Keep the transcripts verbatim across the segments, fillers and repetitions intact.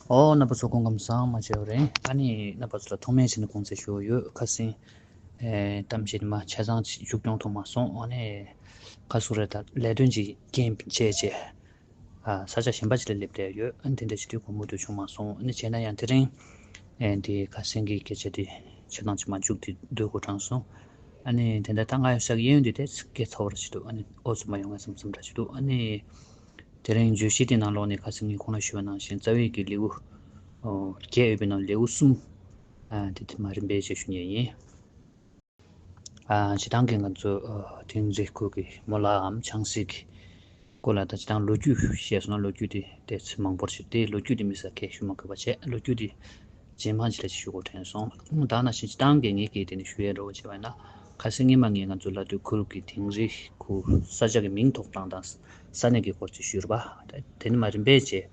ཨོ། རྣམ་པ་ཚོ་སྐུ་ཁམས་བཟང་། མ་བྱས་པ་རེད། ཨ་ནི་རྣམ་པ་ཚོ་ལ་ཐོག་མའི་ཆ་ནས་དགོངས་སེལ་ཞུ་ཡོད། ཁ་སང་ཨེ་གཏམ་བཤད་མ་ཆ་ཚང་ཅིག་མཇུག་སྐྱོང་ཐུབ་མ་སོང་། ཨ་ནི་ཁ་སུ་རེད། ད་ལས་དོན་ཅིག་རྐྱེན་བྱས་བྱས་ཨ་ས་ཆ་གཞན་པ་ཅིག་ལ་སླེབས་བསྡད་ཡོད། ཨ་ནི་དེ་འདྲ་བྱེད་དུས་གོ་མུ་མཐུད་བྱུང་མ་སོང་། ཨ་ནི་བྱས་ན་ཡང་དེ་རིང་ཨེ་འདི་ཁ་སང་གི་སྐད་ཆ་དེ་ཆ་ཚང་ཅིག་མ་མཇུག་དེ་སྡོད་དགོས་དྲགས་སོང་། ཨ་ནི་དེ་འདྲ་ད་ང་ཡོད་ས་གི་གཡས་གཡོན་དེ་ཏོག་ཙམ་སྐད་ཚ་བོ་ར་ཅིག་འདུག། ཨ་ནི་ཨོ་ཚོད་མ་ཡོང་ངས་བསམ་བསམ་འདྲ་ཅིག་འདུག། ཨ་ནི། དེ་རིང་བརྗོད་གཞི་དེ་ནང་ལོགས་ནས་ཁ་སང་ངས་གོང་ལ་ཞུས་པ་ནང་བཞིན་རྩ་བའི་གི་ལེའུ་ཨོ་བརྒྱད་ཡོད་པའི་ནང་ལེའུ་གསུམ་ཨ་དེ་དེ་མ་རིམ་པས་བྱས་ཞུ་མཁན་ཡིན། ཨ་སྤྱིར་བཏང་གི་ང་ཚོ་ཨ་དིང་རི་ཁུལ་གྱི་མོ་ལའམ་ཆང་སའི་གི་སྐོར་ལ། ད་སྤྱིར་བཏང་ལོ་རྒྱུས་བཤད་སོང་ན་ལོ་རྒྱུས་དེ་ཏོག་ཙམ་མང་པོ་ཞིག་སྟེ། ལོ་རྒྱུས་དེ་དམིགས་བསལ་གང་ཞུ་མ་དགོས་པ་བྱས། ལོ་རྒྱུས་དེ་རྗེས་མ་ཅིག་ལ་ཅིག་ཞུ་དགོས་དྲན་སོང་། ད་ནང་བཞིན་སྤྱིར་བཏང་གི་ངས་གི་དེ་ནས་ཞུ་ཡས་འདྲ་བོ་བྱས་པ་ཡིན་ན། ཁ་སང་སྔོན་མ་ངས་ང་ཚོ་ལ་དུས་ཁུལ་གྱི་དིང་རི་ཁུལ་ས་ཆ་གི་མིང་ཐོགས་སྟངས་དང་ས་གནས་ཀྱི་སྐོར་ཅིག་ཞུས་རེད་པ། དེ་ནས་མ་རིམ་པས་བྱས་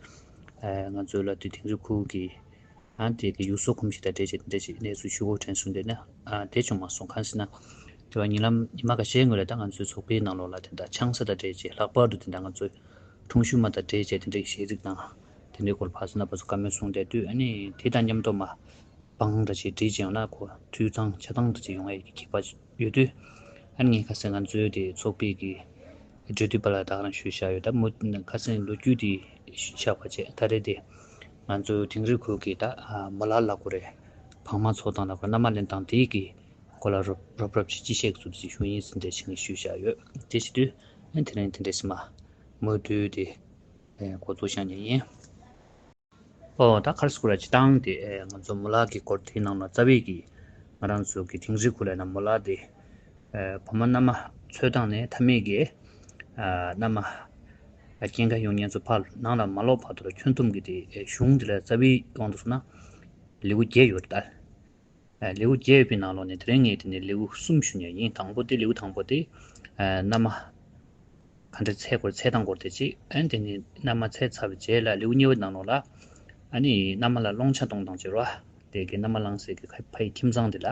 ཨ་ང་ཚོ་ལ་དུས་དིང་རི་ཁུལ་གྱི་ཨ་དེ་གི་ཡུལ་སྲོལ་གོམས་གཤིས་དང་འབྲེལ་བྱས་དེ་འདྲ་ཅིག་གནས་ཚུལ་ཞུ་དགོས་དྲན་སོང་། དེ་ནས་ཨ་དེ་བྱུང་མ་སོང་། གང་ཟེར་ན་དེ་བ་ཉིན་ལམ་ཉི་མ་ཁ་ཤས་སྔོན་ལ་ད་ང་ཚོའི་ཚོགས་པའི་ནང་ལོགས་ལ་དེ་འདྲ་ཆང་ས་དང་འབྲེལ་བྱས། ལྷག་པར་དུ་དེ་འདྲ་ང་ཚོའི་ཁྲུང་ཞུ་མ་དང་འབྲེལ་བྱས་དེ་འདྲའི་ཤེས་རིག་དང་དེ་འདྲའི་སྐོར་ཕར་ཚུར་རྣམ་པ་ཚོ་བཀའ་མོལ་གསུངས་བསྡད་དུས། ཨ་ནི་དེ་དང་མཉམ་དུ་མ་པང་འདྲ་ཅིག་སྒྲིག་བྱས་ཡོང་ན་ཁོ་འཐུས་ཚང་ཆ་ཚང་འདྲ་ཅིག་ཡོང་ཡས་ཀྱི་ཁེ་ཕན་ཡོད་དུས། ཨ་ནི་ངས་ཁ་སང་ང་ཚོའི་དེ་ཚོགས་པའི་གི་གྲོས་བསྡུར་པ་ལ་ད་ག་རང་ཞུས་བཞག་ཡོད། ད་མུ་ཁ་སང་ལོ་རྒྱུས་དེ་ཆགས་པ་བྱས། ད་རེས་དེ་ང་ཚོའི་དིང་རི་ཁུལ་གྱི་ད་མོ་ལ་ལབ་དགོས་རེད། བག་མ་འཚོ་སྟངས་ལབ་དགོས། མནའ་མ་ལེན་སྟངས་དེ་གི་སྐོར་ལ་རོབ་རོབ་རོབ་ཅིག་ཅི་བཤད་ཀྱི་འདུག་ཅིག་ཞུ་ཡིན་ཟེར་འདྲ་ཞིག་ངས་ཞུས་བཞག་ཡོད། དེ་བྱེད་དུས་ཨ་དེ་རིང་དེ་འདྲ་ཞིག་མ་མུ་མཐུད་དེ་འགོ་འཛུགས་བྱ་ཉན་ཡིན། ཨོ། ད་ག་རེ་ཟེར་དགོས་རེད། སྤྱིར་བཏང་དེ་ཨེ་ང་ཚོ་མོ་ལ་གི་སྐོར་དེའི་ནང་ལ་རྩ་བའི་གི་ང་རང་ཚོ་གི་དིང་རི་ཁུལ་ལ་ན་མོ་ལ་དེ་ཨེ་བུ་མོ་མནའ་མ་འཚོལ་སྟངས་ནས་མཐའ་མའི་གི་ཨ་མནའ་མ་ཨ་སྐྱེལ་ག་ཡོང་མཁན་ཚོ་ཕར་ནང་ལ་མ་ལོག་བར་དུ་ལ་ཁྱོན་བསྡོམས་ཀྱི་དེ་ཨེ་གཞུང་དེ་ལ་རྩ་བའི་དབང་དུ་སོང་ན་ལེའུ་བརྒྱད་ཡོད་རེད་ད། ཨ་ལེའུ་བརྒྱད་ཡོད་པའི་ནང་ལོགས་ནས་དེ་རིང་ངས་དེ་ནས་ལེའུ་གསུམ་ཞུ་མཁན་ཡིན། དང་པོ་དེ་ལེའུ་དང་པོ་དེ་ཨ་མནའ་མ་ག་འདྲ་འཚོལ་དགོས། འཚོལ་སྟངས་སྐོར་དེ་གཅིག། ཨ་ནི་དེ་ནས་མནའ་མ་འཚོལ་ཚར་བའི་རྗེས་ལ་ལེའུ་གཉིས་པའི་ནང་ལོགས་ལ་ཨ་ནི་མནའ་མ་ལ་སློང་ཆ་གཏོང་སྟངས་བྱེད་རོགས། དེ་གི་མནའ་མ་ལངས་སའི་གི་ཁ་ཕའི་ཁྱིམ་ཚང་དེ་ལ་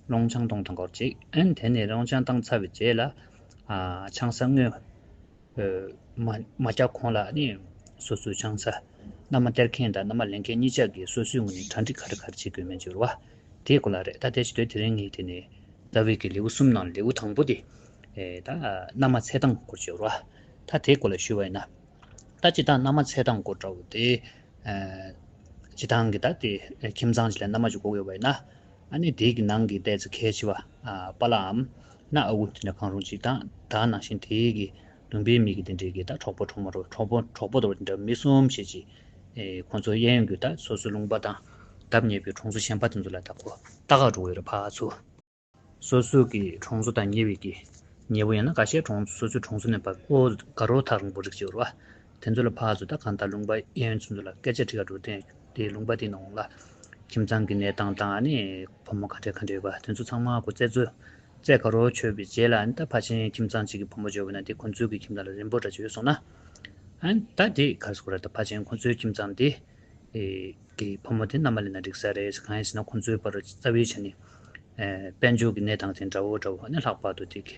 སློང་ཆ་གཏོང་སྟངས་སྐོར་གཅིག། ཨ་ནི་དེ་ནས་སློང་ཆ་བཏང་ཚར་བའི་རྗེས་ལ་ཨ་ཆང་ས་དངོས་མ་མ་རྒྱག་གོང་ལ་ནི་སོ་སོའི་ཆང་ས་མནའ་མ་སྟེར་མཁན་དང་མནའ་མ་ལེན་མཁན་གཉིས་ཆ་གིས་སོ་སོའི་ངོས་ནས་གྲ་སྒྲིག་ག་རེ་ག་རེ་བྱེད་དགོས་མིན་བརྗོད་རོགས། དེའི་སྐོར་ལ་རེད། ད་དེ་བྱེད་དུས་དེ་རིང་ངས་དེ་ནས་རྩ་བའི་གི་ལེའུ་གསུམ་ནང་ལེའུ་དང་པོ་དེ་ཨེ་ད་མནའ་མ་འཚོལ་སྟངས་སྐོར་བརྗོད་རོགས། ད་དེའི་སྐོར་ལ་ཞུས་པ་ཡིན་ན། ད་སྤྱིར་བཏང་མནའ་མ་འཚོལ་སྟངས་སྐོར་འདྲ་བོ་དེ་ཨེ་སྤྱིར་བཏང་གི་ད་དེ་ཁྱིམ་ཚང་ཞིག་ལ་མནའ་མ་ཅིག་དགོས་ཡོད་པ་ཡིན་ན། ཨ་ནི་དེའི་གི་ནང་གི་ཏོག་ཙམ་གལ་ཆེ་བ་ཨ་པཱ་ལགས་འམ་ན་ཨ་ཁུ་དེ་འདྲ་གང་རུང་ཅིག་དང་། ད་ནང་བཞིན་དེའི་གི་ལུང་པའི་མི་གི་དེ་འདྲའི་གི་ད་གྲོགས་པོ་གྲོགས་མོ་རོ་གྲོགས་པོ་གྲོགས་པོ་དང་དེ་འདྲ་མི་གསུམ་ཞིག་ཅིག་ཨེ་ཁོང་ཚོ་གཡས་གཡོན་གྱི་ད་སོ་སོའི་ལུང་པ་དང་འདབས་ཉེ་བའི་གྲོང་ཚོ་གཞན་པ་དེ་ཚོ་ལ་ད་ཁོ་ལྟ་ག་འགྲོ་གི་ཡོད་རེད། ཕར་ཚུར། སོ་སོ་གི་གྲོང་ཚོ་དང་ཉེ་བའི་གི་ཉེ་པོ་ཡིན་ན་འགའ་ཤས་གྲོང་སོ་སོའི་གྲོང་ཚོ་ནས་ཕར་ཨོ་དགའ་རོགས་ཐག་རིང་པོ་རིགས་ཅིག་ཡོད་རེད་པ། དེ་ཚོ་ལ་ཕར་ཚུར་ད་གང་ལྟར་ལུང་པ་གཡས་གཡོན་ཚོ་ཚོ་ལ་སྐད་ཆ་དྲི་ག་འགྲོ་དེ་དེ་ལུང་པ་དེའི་ནང་ལ་ཁྱིམ་ཚང་གི་གནས་སྟངས་དང་། ཨ་ནི་བུ་མོ་ག་འདྲ་ག་འདྲ་ཡོད་པ་དེ་ཚོ་ཚང་མ་ཁོ་རྩད་ཚོད་རྩད་ག་རོ་ཆོད་པའི་རྗེས་ལ། ཨ་ནི་ད་ཕལ་ཆེར་ཁྱིམ་ཚང་གཅིག་གི་བུ་མོ་འབྱོར་བ་ན་དེ་ཁོ་ཚོའི་གི་ཁྱིམ་ཚང་ལ་རན་པོ་འདྲ་ཅིག་ཡོད་སོང་ན། ཨ་ནི་ད་དེ་ག་རེ་ཟེར་དགོས་རེད། ད་ཕལ་ཆེར་ཁོ་ཚོའི་ཁྱིམ་ཚང་དེ་ཨེ་གི་བུ་མོ་དེ་མནའ་མ་ལེན་ན་འགྲིག་ས་རེད། གང་ཡིན་ཟེར་ན་ཁོ་ཚོའི་བར་རྩ་བའི་ཆ་ནས་ཨེ་དཔལ་འབྱོར་གྱི་གནས་སྟངས་དེ་འདྲ་བོ་འདྲ་བོ། ཨ་ནི་ལྷག་པར་དུ་དེ་གི་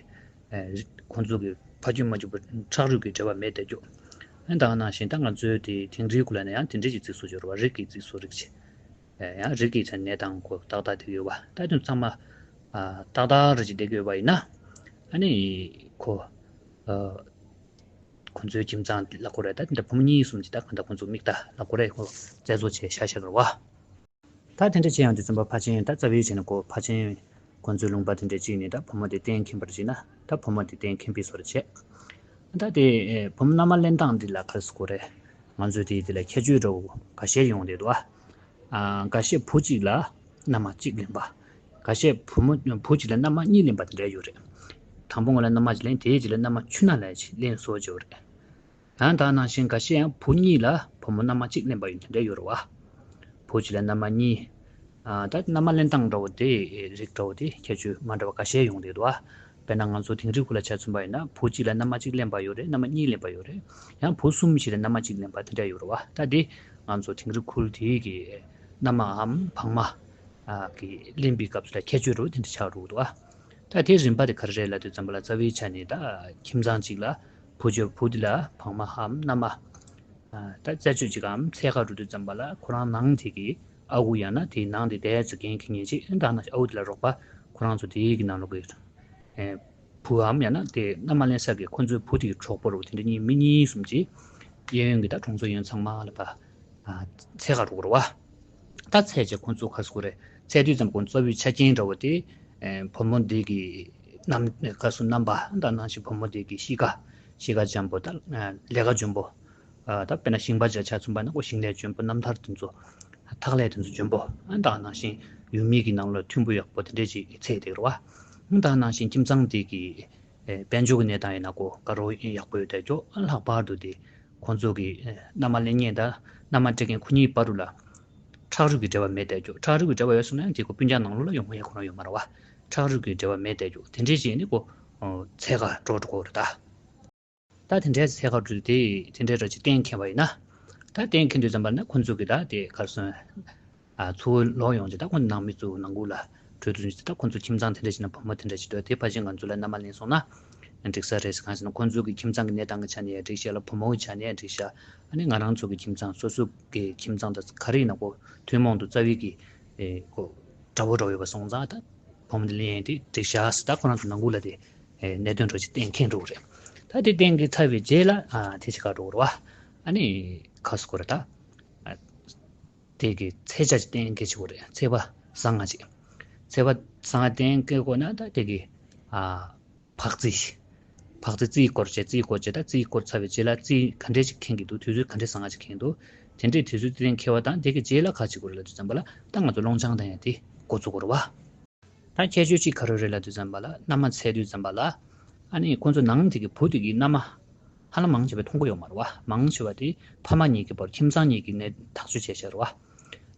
ཨེ་ཁོ་ཚོ་གི་ཕ་རྒྱུད་མ་རྒྱུད་པ་ཁྲག་རུས་ཀྱི་འབྲེལ་བ་མེད་བསྡད་རྒྱུ། ཨ་ནི་ད་ག་ནང་བཞིན་ད་ང་ཚོའི་དེ་དིང་རིའི་ཁུལ་ལ་ནི་ཡང་དེ་འདྲས་ཀྱི་རྩིས་སོ་སྦྱོར་བ་རིགས་ཀྱི་རྩིས་སོ་རིགས་ཆེ། ཨེ་ཡང་རིགས་ཀྱི་ཆ་ནས་གནས་སྟངས་ཁོ་ཏག་ཏག་དེ་ཡོད་པ། ད་དེ་ཚང་མ་ཨ་ཏག་ཏག་རེ་ཅིག་བསྡད་ཀྱི་ཡོད་པ་ཡིན་ན། ཨ་ནི་ཁོ་ཨ་ཁོ་ཚོའི་ཁྱིམ་ཚང་ལབ་དགོས་རེད། ད་འདི་འདྲ་བུ་མོ་གཉིས་གསུམ་ཅིག་ད་གང་ལྟར་ཁོ་ཚོ་མིག་ལྟ་ལབ་དགོས་རེད། ཁོ་རྩད་བཟོ་བྱས་བཞག་བཞག་རེད་པ། ད་དེ་འདྲ་བྱས་ཡོང་དུས་ཙམ་པ་ཕལ་ཆེར་ད་རྩ་བའི་ཆ་ནས་ཁོ་ཕལ་ཆེར་ཁོ་ཚོའི་ལུང་པ་དེ་འདྲ་གཅིག་ནས་ད་བུ་མོ་དེ་གཏན་འཁེལ་བར་བྱས་ན་ད་བུ་མོ་དེ་གཏན་འཁེལ་བའི་བཟོ་འདྲ་བྱས། ད་དེ་བུ་མོ་མནའ་མ་ལེན་སྟངས་འདི་ལ་ག་རེ་ཟེར་དགོས་རེད། ང་ཚོས་དེ་དེ་ལ་ཁྱད་ཆོས་འདྲ་བོ་འགའ་ཤས་ཡོང་བསྡད་འདུག་ཨ། ཨ་འགའ་ཤས་བུ་གཅིག་ལ་མནའ་མ་གཅིག་ལེན་པ། འགའ་ཤས་བུ་མོ་བུ་གཅིག་ལ་མནའ་མ་གཉིས་ལེན་པ་དེ་འདྲ་ཡོད་རེད། དང་པོ་ང་ལ་མནའ་མ་གཅིག་ལེན། དེའི་རྗེས་ལ་མནའ་མ་ཆུང་ན་ལ་ཅིག་ལེན་སོགས་བྱས་ཡོད་རེད། ཡང་དེ་ནང་བཞིན་འགའ་ཤས་ཡང་བུ་གཉིས་ལ་བུ་མོ་མནའ་མ་གཅིག་ལེན་པ་ཡོད་དེ་འདྲ་ཡོད་རེད་པ། བུ་གཅིག་ལ་མནའ་མ་གཉིས། ཨ་ད་མནའ་མ་ལེན་སྟངས་འདྲ་བོ་དེ་རིགས་འདྲ་བོ་དེ་ཁྱད་ཆོས་མ་འདྲ་བ་འགའ་ཤས་ཡོང་བསྡད་འདུག་ཨ། དཔེར་ན་ང་ཚོ་དིང་རི་ཁུལ་ལ་ཆ་མཚོན་པ་ཡིན་ན་བུ་གཅིག་ལ་མནའ་མ་གཅིག་ལེན་པ་ཡོད་རེད། མནའ་མ་གཉིས་ལེན་པ་ཡོད་རེད། ཡང་བུ་གསུམ་ཞིག་ལ་མནའ་མ་གཅིག་ལེན་པ་དེ་འདྲ་ཡོད་རེད་པ། ད་དེ་ང་ཚོ་དིང་རི་ཁུལ་དེའི་གི་མནའ་མའམ་བག་མ་ཨ་གི་ལེན་པའི་སྐབས་སུ་ལ་ཁྱད་ཆོས་འདྲ་བོ་དེ་འདྲ་ཆགས་འགྲོ་གི་འདུག་ཨ། ད་དེའི་རིམ་པ་དེ་ག་རེ་རེད་ལབ་དུས་ཙམ་པ་ལ་རྩ་བའི་ཆ་ནས་ད་ཁྱིམ་ཚང་གཅིག་ལ་བུ་འབྱོར་བུ་དེ་ལ་བག་མའམ་མནའ་མ་ ད་རྩད་གཅོད་ཅིག་གམ་འཚོལ་ག་འགྲོ་དུས་ཙམ་པ་ལ་ཁོ་རང་ནང་དེ་གི་ཨ་ཁུ་ཡང་ན་དེའི་ནང་དེ་དེ་ཚོ་འགན་འཁྱེར་མཁན་ཅིག་ཨ་ནི་ད་ནང་ཨ་ཁུ་དེ་ལ་རོགས་པ་ཁོ་རང་ཚོ་དེའི་གི་ནང་ལོགས་གི་བུའམ་ཡང་ན་དེ་མནའ་མ་ལེན་ས་གི་ཁོ་ཚོའི་བུ་དེ་གི་གྲོགས་པོ་རོ་དེ་འདྲ་གཉིས་མི་གཉིས་གསུམ་ཅིག་གཡས་གཡོན་གི་ད་གྲོང་ཚོ་གཡོན་ཚང་མ་ལ་ཕར་འཚོལ་ག་འགྲོ་གི་རེད་བ། ད་འཚོལ་བྱས་ཁོ་ཚོ་ག་རེ་ཟེར་དགོས་རེད། འཚོལ་དུས་ཙམ་ཁོ་ཚོ་གཙོ་བོའི་ཆ་རྐྱེན་འདྲ་བོ་དེ་བུ་མོ་འདི་གི་རྣམ་ག་རེ་ཟེར་རྣམ་པ་ད་ནང་བཞིན་བུ་མོ་འདི་གི་གཤིས་ཀ་གཤིས་ཀ་འཇམ་པོ་ད་ལས་ཀ་འཇོན་པོ། ད་དཔེར་ན་ཞིང་པ་ཆ་ཆ་མཚོན་པ་ན་ཁོ་ཞིང་ལས་འཇོན་པོ་རྣམ་ཐར་དེ་ཚོ་ཐག་ལས་དེ་ཚོ་འཇོན་པོ་ད་ནང་བཞིན་ཡུལ་མི་གི་ནང་ལ་མཐུན་པོ་ཡག་པོ་དེ་འདྲས་ཅིག་འཚོལ་བསྡད་ཀྱི་རེད་བ། ད་ནང་བཞིན་ཁྱིམ་ཚང་དེ་གི་དཔལ་འབྱོར་གྱི་གནས་སྟངས་ཡིན་ན་ཁོ་དགའ་རབ་ཡག་པོ་ཡོད་བསྡད་ཀྱོག་ལྷག་པར་དུ་དེ་ཁོང་ཚོ་གི་མནའ་མ་ལེན་མཁན་དང་མནའ་མ་སྤྲད་མཁན་ཁོ་གཉིས་བར་དུ་ལ་ཁྲག་རུས་ཀྱི་འབྲེལ་བ་མེད་བསྡད་ཀྱོག་ཁྲག་རུས་ཀྱི་འབྲེལ་བ་ཡོད་སོང་ན་ཡང་དེ་ཁོ་སྤུན་ཀྱག་ནང་ལོགས་ལ་ཡོང་མཁན་ཁོ་རང་ཡོད་མ་རེད་བ། ཁྲག་རུས་ཀྱི་འབྲེལ་བ་མེད་བསྡད་ཀྱོག་དེ་འདྲས་ཅིག་ནི་ཁོ་འཚོལ་ག་འགྲོ་འགྲོ་གི་རེད་ད། ད་དེ་འདྲའི་འཚོལ་ག་འགྲོ་དུས་དེ་དེ་འདྲའི་འདྲ་ཅིག་གཏན་འཁེལ་བ་ཡིན་ན། ད་གཏན་འཁེལ་དུས་ཙམ་པ་ན་ཁོང་ཚོ་གི་ད་དེ་ག་རེ་ཟེར། ཨ་ཚུར་ལོག་ཡོང་རྗེས་ད་ཁོང་ནང་མི་ཚོ་ནང་ཁུལ་ལ་གྲོས་བསྡུར་བྱས་ད་ཁོང་ཚོ་ཁྱིམ་ཚང་དེ་འདྲ་ཞིག་ན་བུ་མོ་དེ་འདྲ་ཞིག་འདུག་དེ་ཕལ་ཆེར་ང་ཚོ་ལ་མནའ་མ་ལེན་སོང་ན་འགྲིག་ས་རེད་ཟེར། གང་ཟེར་ན་ཁོང་ཚོ་གི་ཁྱིམ་ཚང་གི་གནས་སྟངས་ཀྱི་ཆ་ནས་ཡང་འགྲིག་ཤག་ལ་བུ་མོ་གི་ཆ་ནས་ཡང་འགྲིག་ཤག་ཨ་ནི་ང་རང་ཚོ་གི་ཁྱིམ་ཚང་སོ་སོ་གི་ཁྱིམ་ཚང་དང་ག་རེ་ཡིན་ན་ཁོ་ཐུན་མོང་དུ་རྩ་བའི་གི་ཨེ་ཁོ་འདྲ་པོ་འདྲ་པོ་ཡོད་པ་སོང་ཙང་ད་བུ་མོ་དེ་ལེན་ཡས་དེ་འགྲིག་ཤག་ཟེར། ད་ཁོ་རང་ཚོ་ནང་ཁུལ་ལ་དེ་ཨེ་གནད་དོན་འདྲ་ཅིག་གཏན་འཁེལ་འགྲོ་གི་རེད། ད་དེ་གཏན་འཁེལ་ཚར་བའི་རྗེས་ལ་ཨ་དེ་ཞིག་ག་འགྲོ་གི་རེད་བ། ཨ་ནི་ག་རེ་ཟེར་དགོས་རེད་ད། ཨ་དེ་གི་འཚོལ་བྱ་ཅིག་གཏན་འཁེལ་བྱེད་དགོས་རེད། འཚོལ་བ་བཟང་ང་ཅིག་འཚོལ་བ་བཟང་ང་གཏན་འཁེལ་དགོས་ན་ད་དེ་གི་ཨ་བག་རྩིས། བག་རྩིས་རྩིས་སྐོར་བྱས། རྩིས་སྐོར་བྱས་ད་རྩིས་སྐོར་ཚར་བའི་རྗེས་ལ་རྩིས་ག་འདྲས་ཅིག་འཁེལ་གྱི་འདུག་དུས་ཚོད་ག་འདྲས་བཟང་ང་ཅིག་འཁེལ་འདུག་དེ་འདྲས་དུས་ཚོད་གཏན་འཁེལ་བ་དང་དེ་གི་རྗེས་ལ་ག་རེ་བྱེད་དགོས་རེད་ལབ་དུས་ཙམ་པ་ལ་ད་ང་ཚོ་བློང་བྱང་བཏང་ཡ་དེ་འགོ་བཙུགས་དགོས་རེད་བ། ད་ཁྱད་ཆོས་གཅིག་ག་རེ་རེད་ལབ་དུས་ཙམ་པ་ལ་མནའ་མ་འཚོལ་དུས་ཙམ་པ་ལ་ཨ་ནི་ཁོང་ཚོ་ནང་དེ་གི་བུ་དེ་གི་མནའ་མ་ཧ་ལམ་མང་ཆེ་བས་མཐོང་གི་ཡོད་མ་རེད་བ། མང་ཆེ་བ་དེ་ཕ་མ་གཉིས་ཀྱི་བར་ཁྱིམ་ཚང་གཉིས་ཀྱི་ནས་ཐག་གཅོད་བྱས་བྱས་རེད་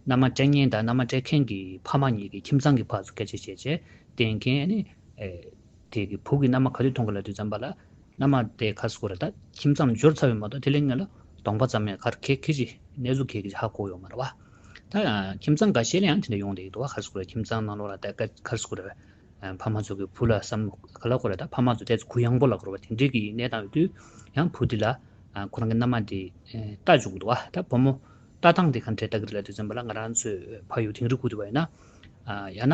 བ། མནའ་མ་སྤྲད་མཁན་དང་མནའ་མ་སྤྲད་མཁན་གྱི་ཕ་མ་གཉིས་ཀྱི་ཁྱིམ་ཚང་གི་བར་དུ་སྐད་ཆ་བྱས་བྱས་གཏན་འཁེལ་ནི་ཨེ་དེ་གི་བུ་གི་མནའ་མ་ག་དུས་མཐོང་གི་ལབ་དུས་ཙམ་པ་ལ། མནའ་མ་དེ་ག་རེ་ཟེར་དགོས་རེད་ད། ཁྱིམ་ཚང་འབྱོར་ཚར་བའི་མ་གཏོགས་དེ་ལས་སྔོན་ལ་གདོང་པ་ཙམ་ཡང་ག་རེ་གལ་གལ་ཆེ་གནས་ཚུལ་གལ་གལ་ཧ་གོ་ཡོད་མ་རེད་བ། ད་ཁྱིམ་ཚང་འགའ་ཤས་ལ་ཡང་དེ་འདྲ་ཡོང་བསྡད་ཀྱི་འདུག་བ། ག་རེ་ཟེར་དགོས་རེད། ཁྱིམ་ཚང་ནང་ལོགས་ལ་ད་ག་ག་རེ་ཟེར་དགོས་རེད། ཕ་མ་ཚོ་གི་བུ་ལ་བསམ་བློ་ག་ལབ་དགོས་རེད། ད་ཕ་མ་ཚོ་དེ་ཚོ་གུ་ཡངས་པོ་ལབ་དགོས་རེད་བ། དེ་འདྲའི་གི་གནས་སྟངས་ཡོད་དུས་ཡང་བུ་དེ་ལ་ཁོ་རང་གི་མནའ་མ་དེ་ལྟ་བཅུག་གི་འདུག་བ། ད་བུ་མོ་ལྟ་སྟངས་དེ་ག་འདྲས་ལྟ་གི་རེད་ལབ་དུས་ཙམ་པ་ལ་ང་རང་ཚོས་ཕ་ཡུལ་དིང་རི་ཁུལ་དུ་བ་ཡིན་ན་ཡང་ན་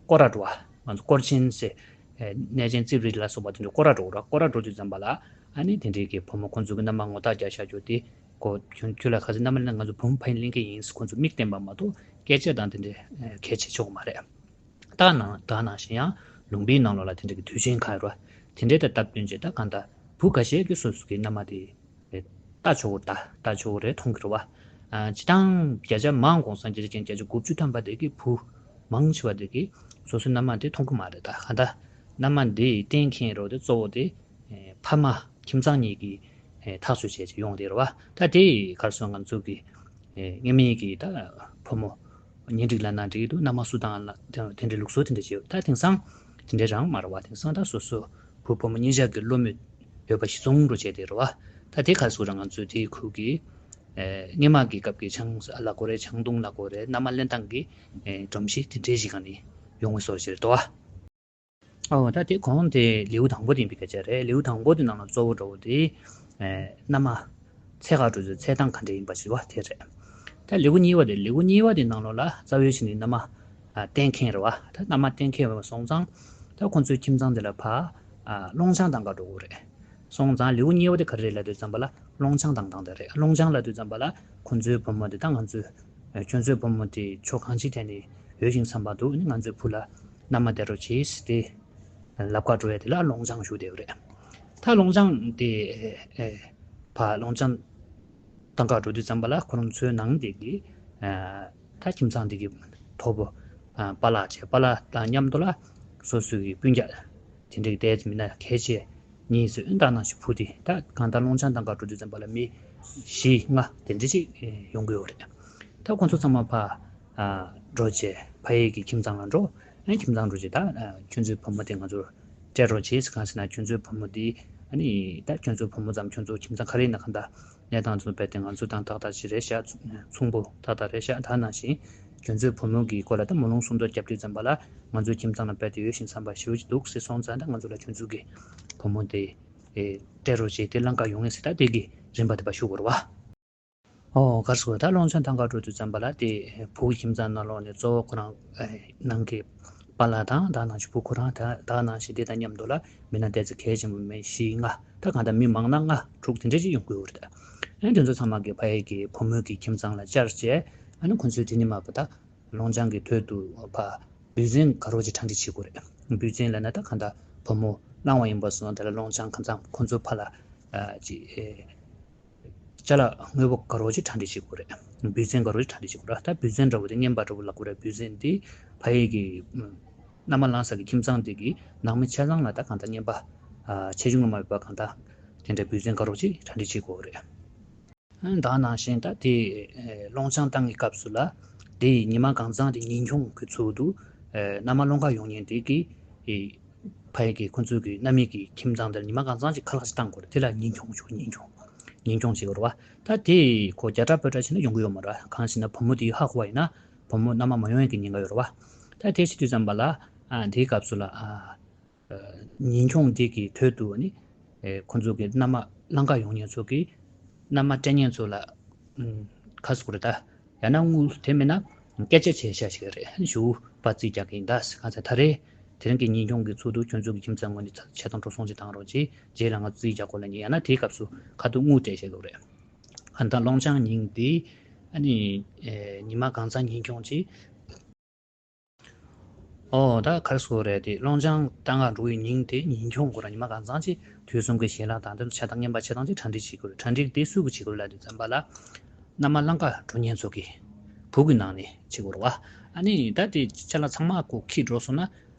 སྐོར་ར་འགྲོ་བ། ང་ཚོ་སྐོར་ཆེན་ཟེར། ཨེ་གནས་ཆེན་རྩིབ་རི་ལ་སོགས་པ་དེ་འདྲ་སྐོར་ར་འགྲོ་ར། སྐོར་ར་འགྲོ་དུས་ཙམ་པ་ལ་ཨ་ནི་དེ་འདྲའི་གི་བུ་མོ་ཁོང་ཚོ་གི་མནའ་མ་ངོ་རྟགས་རྒྱག་བཞག་རྒྱུ་དེ་ཁོ་ཁྱོད་ཁྱོད་ལ་ག་ཚོད་མནའ་མ་ལེན་ན་ང་ཚོ་བུ་མོ་ཕ་ཡུལ་ལེན་གི་ཡིན་ཟེར་ཁོང་ཚོ་མིག་བསྟན་པ་མ་གཏོགས་སྐད་ཆ་དང་དེ་འདྲའི་ཨེ་གལ་ཆེ་ཆོག་གི་མ་རེད། ད་ནང་ད་ནང་བཞིན་ཡང་ལུང་པའི་ནང་ལོགས་ལ་དེ་འདྲའི་གི་དུས་ཆེན་ཁག་ཡོད་ར། དེ་འདྲའི་ད་སྟབས་བསྟུན་བྱས་ད་གང་ལྟར་བུ་འགའ་ཤས་ཀྱིས་སོ་སོ་གི་མནའ་མ་དེ་ལྟ་ཆོག་གི་ད་ལྟ་ཆོག་གི་རེད། མཐོང་གི་རེད་བ། ཨ་སྤྱིར་བཏང་བརྒྱ་ཆ་མང་གོང་ས་བརྒྱ་ཆ་ཅན་བརྒྱ་ཆ་དགུ་བཅུ་ཐམ་པ་དེ་གི་བུ་མང་ཆེ་བ་དེ་གི་སོ་སོའི་མནའ་མ་དེ་མཐོང་གི་མ་རེད། ད་གང་ལྟར་མནའ་མ་འདི་གཏན་འཁེལ་རོགས་དེ་གཙོ་བོ་དེ་ཨེ་ཕ་མ་ཁྱིམ་ཚང་གཉིས་ཀྱིས་ཨེ་ཐག་གཅོད་བྱས་ཀྱི་ཡོང་དེ་རེད་བ། ད་དེ་གར་སོང་ང་ཚོ་གི་ཨེ་སྔ་མའི་གི་ད་བུ་མོ་གཉེན་སྒྲིག་ལབ་ན་འགྲིག་གི་འདུག་མནའ་མ་སུ་བཏང་ལ་དེ་དེ་འདྲའི་ལུགས་སྲོལ་དེ་འདྲ་བྱས་ཡོད། ད་དེང་སང་དེ་འདྲའི་རང་མ་རེད་བ། དེང་སང་ད་སོ་སོ་བུ་བུ་མོ་གཉིས་ཆ་གི་བློ་མོས་འོས་པ་གཞི་བཟུང་རུ་བྱས་དེ་རེད་བ། ད་དེ་གར་སོང་ར་ང་ཚོའི་དེའི་ཁུལ་གྱི་ཨེ་སྔོན་མ་གི་སྐབས་ཀྱི་ཆང་ལབ་དགོས་རེད། ཆང་བརྡུང་ལབ་དགོས་རེད། མནའ་མ་ལེན་སྟངས་ཀྱི་ཨེ་སྒྲོམ་གཞི་དེ་འདྲའི་ཞིག་ག་ནས་ཡོང་བའི་བཟོ་ཞིག་རེད་དོ། ཨོ་ད་དེ་གོང་དེ་ལེའུ་དང་པོ་དེ་ཡིན་པའི་སྐད་ཆ་རེད། ལེའུ་དང་པོ་དེ་ནང་ལ་གཙོ་བོ་འདྲ་བོ་དེ་ཨེ་མནའ་མ་འཚོལ་ག་འགྲོ་དུས་འཚོལ་སྟངས་ག་འདྲ་ཡིན་པ་ཞིག་བ་དེ་རེད། ད་ལེའུ་གཉིས་པ་དེ་ལེའུ་གཉིས་པ་དེ་ནང་ལོགས་ལ་རྩ་བའི་ཆ་ནས་མནའ་མ་ཨ་གཏན་འཁེལ་རེད་བ། ད་མནའ་མ་གཏན་འཁེལ་བ་སོང་ཙང་ད་ཁོང་ཚོའི་ཁྱིམ་ཚང་དེ་ལ་ཕར་ཨ་བློང་བྱང་བཏང་ག་འགྲོ་དགོས་རེད། སོང་ཙང་ལེའུ་གཉིས་པ་དེ་ག་རེ་རེད་ལབ་དུས་ཙམ་པ་ལ་བློང་བྱང་བཏང་སྟངས་དེ་རེད། བློང་བྱང་ལབ་དུས་ཙམ་པ་ལ་ཁོང་ཚོའི་བུ་མོ་དེ་དང་ང་ཚོའི་ཨ་ཁྱོད་ཚོའི་བུ་མོ་དེ་ཕྱོགས་གང་ཅིའི་ཐད་ནས་ཡོད་ཅིང་འཚམ་པ་འདུག་ཨ་ནི་ང་ཚོའི་བུ་ལ་མནའ་མ་སྟེར་རོགས་གྱིས་ཟེར་ཏེ་ལབ་ག་འགྲོ་ཡ་དེ་ལ་བློང་བྱང་ཞུ་བསྡད་ཡོད་རེད། ད་བློང་བྱང་དེ་ཨེ་ཕར་བློང་བྱང་བཏང་ག་འགྲོ་དུས་ཙམ་པ་ལ་ཁོ་རང་ཚོའི་ནང་དེ་གི་ཨ་ད་ཁྱིམ་ཚང་དེ་གི་གྲོགས་པོ་ཨ་པཱ་ལགས་བྱས། པཱ་ལགས་དང་མཉམ་དུ་ལ་སོ་སོའི་གི་སྤུན་ཀྱག་དེ་འདྲའི་ཏོག་ཙམ་མི་སྣ་གལ་ཆེ་གཉིས་ཚོས་ཨ་ནི་ད་ནང་བཞིན་བུ་དེ་ད་གང་ལྟར་བློང་བྱང་བཏང་ག་འགྲོ་དུས་ཙམ་པ་ལ་མི་བཞི་ལྔ་དེ་འདྲ་ཅིག་ཡོང་གི་ཡོད་རེད། ད་ཁོང་ཚོ་ཚང་མ་ཕར་ཨ་འགྲོ་བྱས་ཕ་ཡུལ་གྱི་ཁྱིམ་ཚང་ལ་འགྲོ། ཨ་ནི་ཁྱིམ་ཚང་འགྲོ་བྱས་ད་ཨ་ཁྱོད་ཚོའི་བུ་མོ་དེ་ང་ཚོར་སྤྲད་རོགས་བྱེད་ཟེར། གང་ཟེར་ན་ཁྱོད་ཚོའི་བུ་མོ་འདི་ཨ་ནི་ད་ཁྱོད་ཚོའི་བུ་མོ་ཙམ་ཁྱོད་ཚོ་ཁྱིམ་ཚང་ག་རེ་ཡིན་ན་གང་ལྟར་གནས་སྟངས་ཚོ་རྦད་དེ་ང་ཚོ་དང་ཏག་ཏག་ཅིག་རེད་ཤག་མཚུངས་པོ་ཏག་ཏག་རེད་ཤག་ད་ནང་བཞིན་ཁྱོད་ཚོའི་བུ་མོ་གི་སྐོར་ལ་ད་མོ་ལུང་སུམ་མདོ་རྒྱབ་དུས་ཙམ་པ་ལ་ང་ཚོའི་ཁྱིམ་ཚང་ལ་རྦད་དེ་ཡོད་ཤིང་འཚམ་པ་ཞེ་པོ་ཅིག་འདུག་ཟེར་སོང་ཙང་ད་ང་ཚོ་ལ་ཁྱོད་ཚོ་གི་བུ་མོ་དེ་ཨེ་སྤྲད་རོགས་བྱེད་དེ་ལམ་ཁ་ཡོང་ངེས་ཟེར། ད་དེ་གི་རིམ་པ་དེ་ཕར་ཞུ་དགོས་རེད་བ། ཨོ་གར་སོ་ད་སློང་ཆང་ཐང་ག་འགྲོ་དུས་ཙམ་པ་ལ་དེ་བུ་ཁྱིམ་ཚང་ནང་ལོགས་ནས་གཙོ་བོ་ཁོ་རང་ནང་གི་པཱ་ལགས་དང་ད་ནང་བཞིན་བུ་ཁོ་རང་ད་ད་ནང་བཞིན་དེ་དང་མཉམ་དུ་ལ་མི་སྣ་ཏོག་ཙམ་གལ་ཆེན་པོ་མི་བཞི་ལྔ་ད་གང་ལྟར་མི་མང་ན་ལྔ་དྲུག་དེ་འདྲ་ཅིག་ཡོང་གི་ཡོད་རེད། ཨ་ནི་དེ་ཚོ་ཚང་མ་གི་ཕ་ཡུལ་གྱི་བུ་མོ་གི་ཁྱིམ་ཚང་ལ་བཅར་བྱས་ཨ་ནི་ཁོ་ཚོས་དེ་ནི་མ་པ་ད་སློང་ཆང་གི་དོད་དུ་ཕ་བུ་ཚན་ག་རོ་ཅིག་གྲ་སྒྲིག་བྱེད་དགོས་རེད། བུ་ཚན་ལ་ན་ད་གང་ལྟར་བུ་མོ་བླངས་བ་ཡིན་པ་སོང་དེ་ལ་སློང་ཆང་ཁ་ཚང་ཁོ་ཚོ་ཕ་ལ་ཅིག་ཅ་ལག་དངོས་པོ་དགའ་རོགས་ཅིག་གྲ་སྒྲིག་བྱེད་དགོས་རེད། འབུལ་ཚན་དགའ་རོགས་ཅིག་གྲ་སྒྲིག་བྱེད་དགོས་རེད། ད་འབུལ་ཚན་འདྲ་བོ་དེ་རྔན་པ་འདྲ་བོ་ལབ་དགོས་རེད། འབུལ་ཚན་དེ་ཕ་ཡུལ་གྱི་མནའ་མ་ལངས་ས་གི་ཁྱིམ་ཚང་དེ་གི་ནང་མི་ཆ་ཚང་ལ་ད་གང་ལྟར་རྔན་པ་ཆེ་ཆུང་ལ་མ་ཕྱེ་བར་གང་ལྟར་དེ་འདྲ་འབུལ་ཚན་དགའ་རོགས་ཅིག་གྲ་སྒྲིག་བྱེད་དགོས་རེད། ད་ནང་བཞིན་ད་དེ་སློང་ཆང་བཏང་གི་སྐབས་སུ་ལ་དེ་ཉི་མ་གང་ཚང་དེ་ཉིན་གུང་གི་ཚུལ་དུ་མནའ་མ་སློང་གར་ཡོང་མཁན་དེ་གི་ཕ་ཡུལ་གྱི་ཁོང་ཚོའི་གི་མནའ་མའི་གི་ཁྱིམ་ཚང་དེར་ཉི་མ་གང་ཚང་ཅིག་ཁ་ལག་ཅིག་བཏང་དགོས་རེད། དེ་ལ་ཉིན་གུང་ཞུ་ཉིན་གུང་ཉིན་གུང་ཞིག་རེད་བ། ད་དེ་ཁོ་རྒྱ་གྲ་བོད་གྲ་བྱས་ན་ཡོང་གི་ཡོད་མ་རེད། གང་ཞེ་ན་བུ་མོ་དེ་ཧ་གོ་བ་ཡིན་ན་བུ་མོ་མནའ་མ་མ་ཡོང་ཡག་གི་ཉེན་ཁ་ཡོད་རེད་བ། ད་དེ་བྱེད་དུས་ཙམ་པ་ལ་ཨ་དེའི་སྐབས་སུ་ལ་ཨ་ཉིན་གུང་དེ་གི་དོད་དུ་ནི་ཁོང་ཚོ་གི་མནའ་མ་གླང་ཀ་ཡོང་མཁན་ཚོ་གི་མནའ་མ་སྤྲད་མཁན་ཚོ་ལ་ཁ་སུ་རེད་ད། ཡང་ན་དངུལ་དེ་མིན་ན་སྐད་ཆ་བྱས་བཞག་ཞིག་རེད། ཞུ་བ་རྩིས་རྒྱག་གི་ཡིན་ད་ཟེར། གང་ཟེར་ད་རེས་དེ་རིང་གི་ཉིན་གུང་གི་ཚུལ་དུ་ཁྱོད་ཚོ་གི་ཁྱིམ་ཚང་ངོས་ནས་ཆེ་མཐོང་འགྲོ་སོང་ཅིག་བཏང་རོགས་གྱིས། རྗེས་ལ་ང་རྩིས་རྒྱག་གོ་ལ་ཉེ་ཡང་ན་དེའི་སྐབས་སུ་ཁ་ཐུག་དངུལ་སྤྲད་བཞག་གི་རེད། གང་ལྟར་སློང་ཆང་ཉིན་དེ་ཨ་ནི་ཉི་མ་གང་ཚང་ཉིན་གུང་ཅིག་ཨོ་ད་གར་སོ་རེད་དེ་སློང་ཆང་བཏང་ག་འགྲོ་བའི་ཉིན་དེ་ཉིན་གུང་གོ་ར་ཉི་མ་གང་ཚང་ཅིག་དུས་གསུམ་གྱི་ཞལ་ལག་དང་དེ་ཚོ་ཆ་དང་རྔན་པ་ཆ་ཚང་ཅིག་གྲ་སྒྲིག་བྱེད་དགོས་རེད། གྲ་སྒྲིག་དེ་སུ་གིས་བྱེད་དགོས་རེད་ལབ་དུས་ཙམ་པ་ལ། མནའ་མ་གླང་ཀ་འགྲོ་མཁན་ཚོ་གིས་བུ་གི་ནང་ནས་བྱེད་དགོས་རེད་བ། ཨ་ནི་ད་དེ་ཅ་ལག་ཚང་མ་ཁོ་འཁྱེར་འགྲོ་སོང་ན་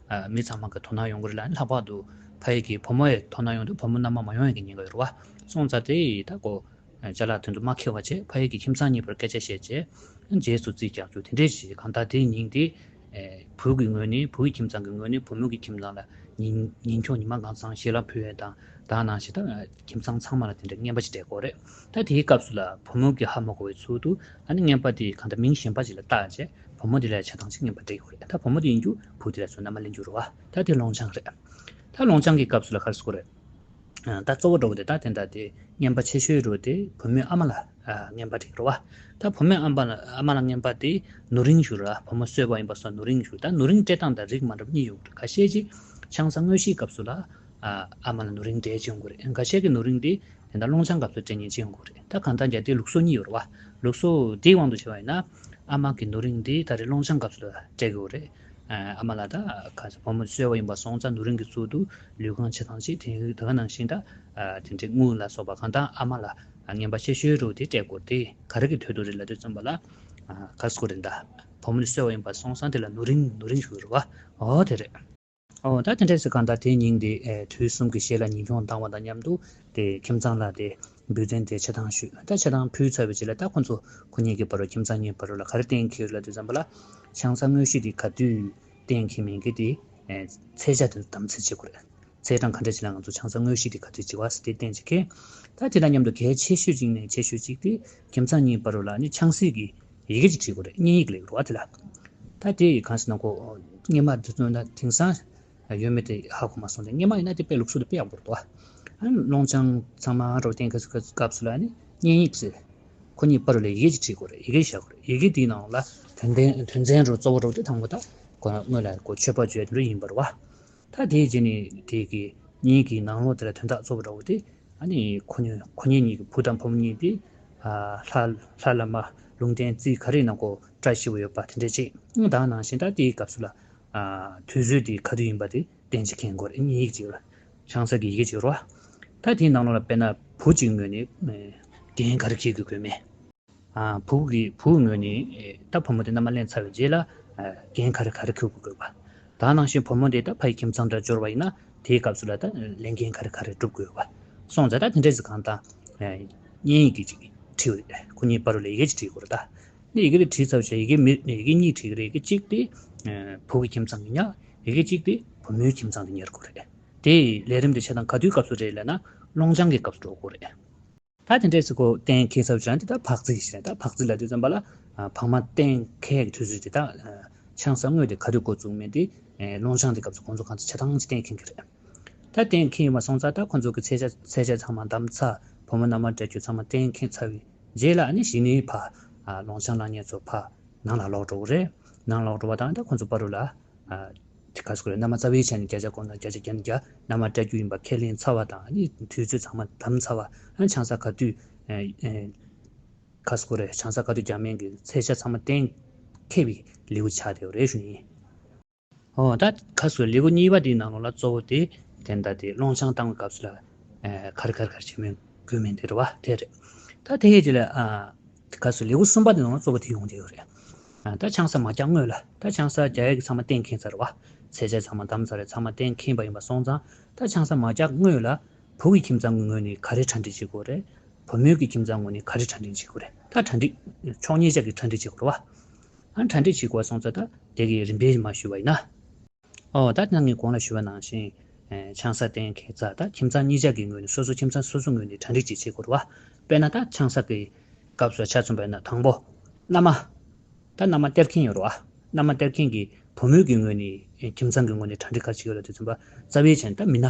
མི་ཚང་མ་གི་དོ་སྣང་ཡོང་གི་རེད་ལ། ཨ་ནི་ལྷག་པར་དུ་ཕ་ཡུལ་གྱི་བུ་མོ་ཡི་དོ་སྣང་ཡོང་དུས་བུ་མོ་མནའ་མ་མ་ཡོང་ཡག་གི་ཉེན་ཁ་ཡོད་རེད་བ། སོང་ཙང་དེ་ད་ཁོ་ཅ་ལག་དོན་དུ་མ་འཁྱེར་བ་བྱས་ཕ་ཡུལ་གྱི་ཁྱིམ་ཚང་གཉིས་བར་སྐད་ཆ་བཤད་བྱས་རྗེས་སུ་རྩིས་རྒྱག་རྒྱུ་དེ་འདྲས་བྱས། གང་ལྟར་དེའི་ཉིན་དེ་བུ་གི་ངོས་ནས་བུ་ཡི་ཁྱིམ་ཚང་གི་ངོས་ནས་བུ་མོ་གི་ཁྱིམ་ཚང་ལ་ཉིན་ཉིན་གུང་ཉི་མ་གང་ཚང་ཞལ་ལག་ཕུལ་ཡས་དང་ད་ནང་བཞིན་ད་ཁྱིམ་ཚང་ཚང་མ་ལ་དེ་འདྲའི་རྔན་པ་ཅིག་སྤྲད་དགོས་རེད། ད་དེའི་སྐབས་སུ་ལ་བུ་མོ་གི་ཧ་མ་གོ་བའི་ཚུལ་དུ་ཨ་ནི་རྔན་པ་དེ་གང་ལྟར་མིང་གཞན་པ་ཅིག་ལ་བཏགས་བྱས་བུ་མོ་དེ་ལ་ཆ་ཚང་ཅིག་རྔན་པ་སྤྲད་དགོས་རེད། ད་བུ་མོ་དེ་ཡིན་རྒྱུ་བུ་དེ་ལ་ཚུར་མནའ་མ་ལེན་རྒྱུ་རེད་བ། ད་དེ་སློང་ཆང་རེད། ད་སློང་ཆང་གི་སྐབས་སུ་ལ་ག་རེ་ཟེར་དགོས་རེད། ད་གཙོ་བོ་འདྲ་བོ་དེ་ད་དེ་འདྲ་དེ་རྔན་པ་ཆེ་ཤོས་འདྲ་བོ་དེ་བུ་མོས་ཨ་མ་ལ་རྔན་པ་སྤྲད་ཀྱི་རེད་བ། ད་བུ་མོས་ཨ་མ་ལ་ཨ་མ་ལ་རྔན་པ་དེ་ནོར་རིན་ཞུ་ར། བུ་མོ་གསོས་པ་ཡིན་པ་སོགས་ནོར་རིན་ཞུ། ད་ནོར་རིན་སྤྲད་སྟངས་དང་རིགས་མ་འདྲ་བ་གཉིས་ཡོད་རེད། ཁ་ཤས་ཀྱིས་ཆང་ས་དངོས་གཞིའི་སྐབས་སུ་ལ་ཨ་མ་ལ་ནོར་རིན་སྤྲད་ཀྱི་ཡོང་གི་རེད། ཁ་ཤས་ཀྱིས་ནོར་རིན་དེ་དེ་འདྲ་སློང་ཆང་སྐབས་སུ་སྤྲད་མཁན་ཅིག་ཡོང་གི་རེད། ད་གང་ལྟར་ཀྱང་དེ་ལུགས་སྲོལ་གཉིས་ཡོད་རེད་བ། ལུགས་སྲོལ་དེའི་དབང་དུ་བྱས་པ་ཡིན་ན་ཨ་མ་གི་ནོར་རིན་དེ་ད་རེས་སློང་ཆང་སྐབས་སུ་ལ་སྤྲད་ཀྱི་ཡོད་རེད། ཨ་མ་ལ་ད་ག་ས་བུ་མོ་གསོས་པ་ཡིན་པ་སོང་ཙང་ནོར་རིན་གྱི་ཚུལ་དུ་ལུས་ཁང་ཆེ་ཐང་ཆེ་དེ་ད་ག་ནང་བཞིན་ད་དེ་འདྲའི་དངུལ་ལ་སོགས་པ་གང་ལྟར་ཨ་མ་ལ་རྔན་པ་ཆེ་ཤོས་རུ་དེ་སྤྲད་དགོས་དེ་ག་རེ་གི་དོད་དུ་རེད་ལབ་དུས་ཙམ་པ་ལ་ག་ཟེར་དགོས་རེད། ད་བུ་མོ་གསོས་པ་ཡིན་པ་སོང་ཙང་དེ་ལ་ནོར་རིན་ནོར་རིན་ཞུ་གི་རེད་བ། ཨོ་དེ་རེད། ཨོ་ད་དེ་འདྲས་སུ་གང་ལྟར་དེའི་ཉིན་དེ་དུས་གསུམ་གྱི་ཞལ་ལག་ཉིན་གུང་བཏང་བ་དང་མཉམ་དུ་དེ་ཁྱིམ་ཚང་ལ་དེ་འབུལ་ཚན་དེ་ཆ་ཚང་ཞུས། ད་ཆ་ཚང་ཕུལ་ཚར་བའི་རྗེས་ལ་ད་ཁོ་ཚོ་ཁོ་གཉིས་ཀྱི་བར་རུ་ཁྱིམ་ཚང་གཉིས་བར་རུ་ལ་ག་རེ་གཏན་འཁེལ་ལབ་དུས་ཙམ་པ་ལ་ཆང་ས་དངོས་གཞི་དེ་ག་དུས་གཏན་འཁེལ་མིན་གྱི་དེ་ཚད་ཆ་དེ་དམ་ཚིག་བྱེད་དགོས་རེད། ཚད་གྲངས་ག་འདྲ་ཅིག་ལ་ང་ཚོ་ཆང་ས་དངོས་གཞི་དེ་ག་དུས་བྱེད་པ་ཟེར་དེ་གཏན་ཅིག་འཁེལ། ད་དེ་དང་མཉམ་དུ་གལ་ཆེ་ཤོས་གཅིག་ནས་ཆེ་ཤོས་གཅིག་དེ་ཁྱིམ་ཚང་གཉིས་བར་རུ་ལ་ནི་ཆང་སྲིད་ཀྱི་ཡི་གེ་ཅིག་བྲིས་དགོས་རེད། བརྙན་ཡིག་ལས་རོགས་དེ་ལ། ད་དེ་ཡི་གང་ཟེར་ན་ཁོ་སྔོན་མ་དུས་ཚོད་ན་དེང་སང་ཡོད་མེད་དེ་ཧ་གོ་མ་སོང་སྟེ། སྔོན་མ་ཡིན་ན་དེ་དཔེ་ལུགས་སྲོལ་དེ་དཔེ་ཡག་པོ་རེད་དོ། ཨ་ནི་སློང་ཆང་ཚང་མ་རོགས་གཏན་འཁེལ་སྐབས་སུ་ལ་ནི་བརྙན་ཡིག་ཟེར། ཁོ་གཉིས་བར་རུ་ལ་ཡི་གེ་ཅིག་བྲིས་དགོས་རེད། ཡི་གེ་བཞག་དགོས་རེད། ཡི་གེ་དེའི་ནང་ལ་དོན་ཚན་དོན་ཚན་རོགས་གཙོ་བོ་རོགས་དེ་དང་པོ་ད་ཁོ་རང་སྔོན་ལ་ཁོ་མཆོད་པ་བརྗོད་དེ་འདྲ་ཡིན་པ་རེད་བ། ད་དེའི་རྗེས་ནས་དེ་གི་བརྙན་ཡིག་གི་ནང་ལོགས་དེ་ལ་དོན་དག་གཙོ་བོ་འདྲ་བོ་དེ་ཨ་ནི་ཁོ་གཉིས་ཁོ་གཉིས་གཉིས་ཀྱི་བུ་དང་བུ་མོ་གཉིས་དེ་ཨ་ལྷ་ལྷ་བླ་མ་ལུང་བསྟན་རྩིས་ག་རེ་ནང་ཁོ་བཀྲ་ཤིས་པ་ཡོད་པ་དེ་འདྲ་ཅིག་ད་ནང་བཞིན་ད་དེའི་སྐབས་སུ་ལ་ཨ་དུས་ཚོད་དེ་ག་དུས་ཡིན་པ་དེ་གཏན་ཅིག་འཁེལ་དགོས་རེད། བརྙན་ཡིག་ཅིག་ལ་ཆང་ས་གི་ཡི་གེ་ཅིག་རོ། ད་དེའི་ནང་ལོགས་ལ་དཔེར་ན་བུ་གཅིག་ངོས་ནས་འགན་ག་རེ་འཁྱེར་དགོས་དགོས་མེད། ཨ་བུ་གི་བུ་ངོས་ནས་ཨེ་ད་བུ་མོ་དེ་མནའ་མ་ལེན་ཚར་བའི་རྗེས་ལ་ཨ་འགན་ག་རེ་ག་རེ་འཁྱེར་དགོས་དགོས་པ། ད་ནང་བཞིན་བུ་མོ་དེ་ད་ཕ་ཡི་ཁྱིམ་ཚང་འདྲ་འབྱོར་བ་ཡིན་ན་དེའི་སྐབས་སུ་ལ་ད་ལས་འགན་ག་རེ་ག་རེ་སྒྲུབ་དགོས་པ། སོང་ཙང་ད་དེ་འདྲས་སུ་གང་ལྟར་ཨེ་བརྙན་ཡིག་གི་ཅིག་བྲིས་ཡོད་རེད། ཁོ་གཉིས་བར་རུ་ལ་ཡི་གེ་ཅིག་བྲིས་དགོས་རེད་ད། ནི་ཡི་གེ་དེ་བྲིས་ཚར་བའི་རྗེས་ཡི་གེ་མི་ཡི་གེ་གཉིས་བྲིས་ཀྱི་རེད། ཡི་གེ་གཅིག་དེ་ཨེ་བུ་གི་ཁྱིམ་ཚང་གི་ཉར། ཡི་གེ་གཅིག་དེ་བུ་མོའི་ཁྱིམ་ཚང་དུ་ཉར་དགོས་རེད། དེ་ལས་རིམ་དེ་བྱེད་སྟངས་ག་དུས་སྐབས་སུ་རེད་ལབ་ན་སློང་ཆང་གི་སྐབས་སུ་འགྲོ་དགོས་རེད། ད་དེ་འདྲས་སུ་ཁོ་གཏན་འཁེལ་ཚར་བྱས་ན་དེ་ད་བག་རྩིས་ཞེས་ད་བག་རྩིས་ལབ་དུས་ཙམ་པ་ལ་ཨ་བག་མ་གཏན་འཁེལ་གྱི་དུས་ཚོད་དེ་ད་ཨ་ཆང་ས་དངོས་དེ་ག་དུས་འགོ་བཙུགས་མིན་དེ་ཨེ་སློང་ཆང་དེ་སྐབས་སུ་ཁོང་ཚོ་གང་ཚོད་ཆ་ཚང་ཅིག་གཏན་འཁེལ་གྱི་རེད། ད་གཏན་འཁེལ་ཡོད་པ་སོང་ཙང་ད་ཁོང་ཚོ་གི་ཚད་ཆ་ཚད་ཆ་ཚང་མ་བདམས་ཚར། བུ་མོ་མནའ་མ་སྤྲད་རྒྱུ་ཚང་མ་གཏན་འཁེལ་ཚར་བའི་ རྗེས་ལ་ཨ་ནི་གཞི་ནས་ཕ་ཨ་ཀློང་ཆང་བླངས་མཁན་ཚོ་ཕ་ནང་ལ་ལོག་འགྲོ་གི་རེད། ནང་ལོག་འགྲོ་བ་དང་ད་ཁོང་ཚོ་བར་དུ་ལ་ཨ་དེ་ག་ཟེར་དགོས་རེད། མནའ་མ་རྩ་བའི་ཆ་ནས་བརྒྱ་ཆ་གོ་ན་བརྒྱ་ཆ་བརྒྱ་ནས་བརྒྱ་མནའ་མ་སྤྲད་རྒྱུ་ཡིན་པ་ཁས་ལེན་ཚར་བ་དང་ཨ་ནི་དུས་ཚོད་ཚང་མ་བདམས་ཚར་བ། ཨ་ཆང་ས་ག་དུས་ཨ་ཨ་ག་ཟེར་དགོས་རེད། ཆང་ས་ག་དུས་རྒྱག་མིན་གྱི་ཚེས་ཆ་ཚང་མ་གཏན་འཁེལ་བའི་ལེའུ་ཆགས་བསྡད་ཡོད་རེད་ཞུ་ནི་ཡིན། ཨོ་ད་ཁ་སོ་ལེའུ་གཉིས་པ་དེའི་ནང་ལོགས་ལ་གཙོ་བོ་དེ་དེ་འདྲ་དེ་ཀློང་ཆང་བཏང་བའི་སྐབས་སུ་ལ་ཨེ་ག་རེ་ག་རེ་ག་རེ་བྱེད་མིན་དགོས་མིན་དེ་རེད་བ། དེ་རེད། ད་དེ་ཡས་ཀྱི་ལ་ཨ་ཁ་སོ་ལེའུ་གསུམ་པ་དེ་ནང་ལ་གཙོ་བོ་དེ་ཡོང་བསྡད་ཡོད་རེད། ཨ་ད་ཆང་ས་མ་རྒྱག་སྔོན་ལ་ད་ཆང་ས་རྒྱག་ཡས་ཀྱི་ཚང་མ་གཏན་འཁེལ་ཚར་བ། ཚེས་ཆ་ཚང་མ་བདམས་ཚར་རེད། ཚང་མ་གཏན་འཁེལ་བ་ཡིན་པ་སོང་ཙང་ད་ཆང་ས་མ་རྒྱག་སྔོན་ལ་བུ་གི་ཁྱིམ་ཚང་གི་ངོས་ནས་ག་རེ་གྲ་སྒྲིག་བྱེད་དགོས་རེད། བུ་མོའི་གི་ཁྱིམ་ཚང་ངོས་ནས་ག་རེ་གྲ་སྒྲིག་བྱེད་དགོས་རེད། ད་གྲ་སྒྲིག་ཕྱོགས་གཉིས་ཆ་གི་གྲ་སྒྲིག་བྱེད་དགོས་རེད་བ། ཨ་གྲ་སྒྲིག་བྱེད་དགོས་སོང་ཙང་ད་དེ་གི་རིམ་པས་མར་ཞུས་པ་ཡིན་ན། ཨོ་ད་ནང་གི་གོང་ལ་ཞུས་པ་ནང་བཞིན་ཨེ་ཆང་ས་གཏན་འཁེལ་ཚར། ད་ཁྱིམ་ཚང་གཉིས་ཆ་གི་ངོས་ནས་སོ་སོ་ཁྱིམ་ཚང་སོ་སོ་ངོས་ནས་གྲ་སྒྲིག་ཅིག་བྱེད་དགོས་རེད་བ། དཔེར་ན་ད་ཆང་ས་གི་སྐབས་སུ་ཆ་མཚོན་པ་ཡིན་ན་དང་པོ་མནའ་མ། ད་མནའ་མ་སྟེར་མཁན་ཡོད་རེད་བ། མནའ་མ་སྟེར་མཁན་གྱི་བུ་མོའི་གི་ངོས་ནས་ཨེ་ཁྱིམ་ཚང་གི་ངོས་ནས་གྲ་སྒྲིག་ག་རེ་བྱེད་ཡོད་ལབ་དུས་ཙམ་པ་རྩ་བའི་ཆ་ནས་ད་མི་སྣ།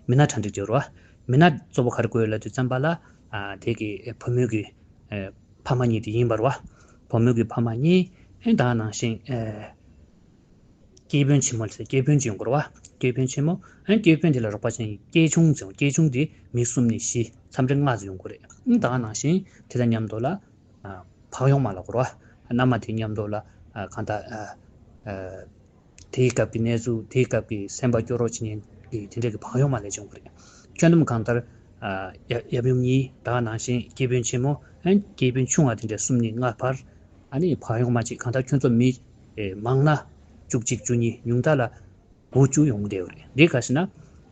མི་སྣ་གྲ་སྒྲིག་བྱེད་རེད་བ། མི་སྣ་གཙོ་བོ་ག་རེ་དགོས་ཡོད་ལབ་དུས་ཙམ་པ་ལ་ཨ་དེ་གི་ཨེ་བུ་མོའི་གི་ཨེ་ཕ་མ་གཉིས་དེ་ཡིན་པ་རེད་བ། བུ་མོའི་གི་ཕ་མ་གཉིས། ཨེ་ད་ནང་བཞིན་ཨེ་སྐྱེས་དཔོན་ཆེན་མོ་ཟེར་སྐྱེས་དཔོན་ཅིག་ཡོང་གི་རེད་བ། སྐྱེས་དཔོན་ཆེན་མོ། ཨེ་སྐྱེས་དཔོན་དེ་ལ་རོགས་པ་བྱེད་མཁན་སྐྱེས་ཆུང་ཟེར་སྐྱེས་ཆུང་དེ་མི་གསུམ་ནས་བཞི་མཚམས་རེ་ལྔ་ཙམ་ཡོང་གི་རེད། ཨེ་ད་ནང་བཞིན་དེ་དང་མཉམ་དུ་ལ་ཨ་བག་ཡོང་མ་ལབ་དགོས་རེད་བ། མནའ་མ་དེ་མཉམ་དུ་ལ་ཨ་གང་ལྟར་ཨ་ཨ་དེའི་སྐབས་ཀྱི་གནས་ཚུལ། དེའི་སྐབས་ཀྱི་སེམས་པ་སྐྱོ་རོགས་བྱེད་མཁན་གྱི་དེ་འདྲས་ཀྱི་བག་ཡོང་མ་ལབ་ཀྱི་ཡོང་གི་རེད། ཁྱོན་བསྡོམས་གང་ལྟར་ཨ་ཡབ་ཡུམ་གཉིས། ད་ནང་བཞིན་སྐྱེས་དཔོན་ཆེན་མོ། ཨ་སྐྱེས་དཔོན་ཆུང་བ་དེ་འདྲས་གསུམ་ནས་ལྔ་བར། ཨ་ནི་བག་ཡོང་མ་གཅིག་གང་ལྟར་ཁྱོད་ཚོ་མི་ཨེ་མང་ན་བཅུ་གཅིག་བཅུ་གཉིས། ཉུང་མཐའ་ལ་དགུ་བཅུ་ཡོང་གི་བསྡད་ཡོད་རེད། འདི་ག་ཟེར་ན་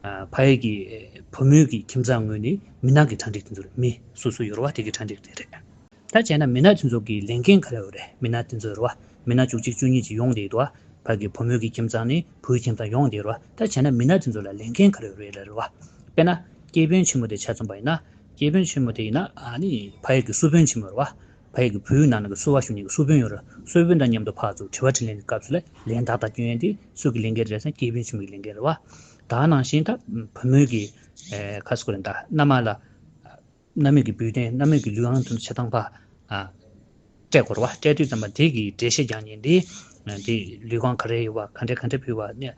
ཨ་ཕ་ཡུལ་གྱི་ཨེ་བུ་མོའི་གི་ཁྱིམ་ཚང་ངོས་ནས་མི་སྣ་གི་གྲ་སྒྲིག་དེ་ཚོ་རེད། མི་སོ་སོ་ཡོད་རེད་བ། དེ་གི་གྲ་སྒྲིག་དེ་རེད། ད་བྱས་ན་མི་སྣ་དེ་ཚོ་གི་ལས་འགན་ག་རེ་ཡོད་རེད། མི་སྣ་དེ་ཚོ་རེད་བ། མི་སྣ་བཅུ་གཅིག་བཅུ་གཉིས་ཅིག་ཡོང་བསྡད་ཡོད་དོ། ཕ་གི་བུ་མོའི་གི་ཁྱིམ་ཚང་ནས་བུའི་ཁྱིམ་ཚང་ཡོང་བསྡད་ཡོད་རེད་བ། ད་བྱས་ན་མི་སྣ་དེ་ཚོ་ལ་ལས་འགན་ག་རེ་ཡོད་རེད་ལབ་རེད་བ། དཔེར་ན་སྐྱེས་དཔོན་ཆེན་མོ་དེ་ཆ་མཚོན་པ་ཡིན་ན། སྐྱེས་དཔོན་ཆེན་མོ་དེ་ཡིན་ན་ཨ་ནི་ཕ་ཡུལ་གི་སུ་དཔོན་ཆེན་མོ་རེད་བ། ཕ་ཡུལ་གི་བུའི་ནང་ན་གི་སུ་བ་ཞུ་མཁན་གི་སུ་དཔོན་ཡོད་རེད། སུ་དཔོན་དང་མཉམ་དུ་ཕར་ཚུར་དྲི་བ་དྲིས་ལན་གི་སྐབས་སུ་ལ་ལན་ཏག་ཏག་སྐྱོན་ཡས་དེ་སུ་གི་ལས་འགན་རེད་ཟེར་ན་སྐྱེས་དཔོན་ཆེན་མོ་གི་ལས་འགན་རེད་བ། ད་ནང་བཞིན་ད་བུ་མོའི་གི་ཨེ་ག་རེ་ཟེར་དགོས་རེད། ད་མནའ་མ་ལ། མནའ་མའི་གི་འབུལ་རྟེན། མནའ་མའི་གི་ལུས་ཨང་དུ་ཆ་ཚང་པ་ཨ་སྤྲད་དགོས་རེད་བ། སྤྲད་དུས་ཙམ་པ་དེ་གི་འགྲེལ་བཤད་རྒྱག་མཁན་དེ་ཨ་དེ་ལུས་ཁང་ག་རེ་ཡོད་བ། ག་འདྲ་ག་འདྲ་ཕུལ་བ་ནས་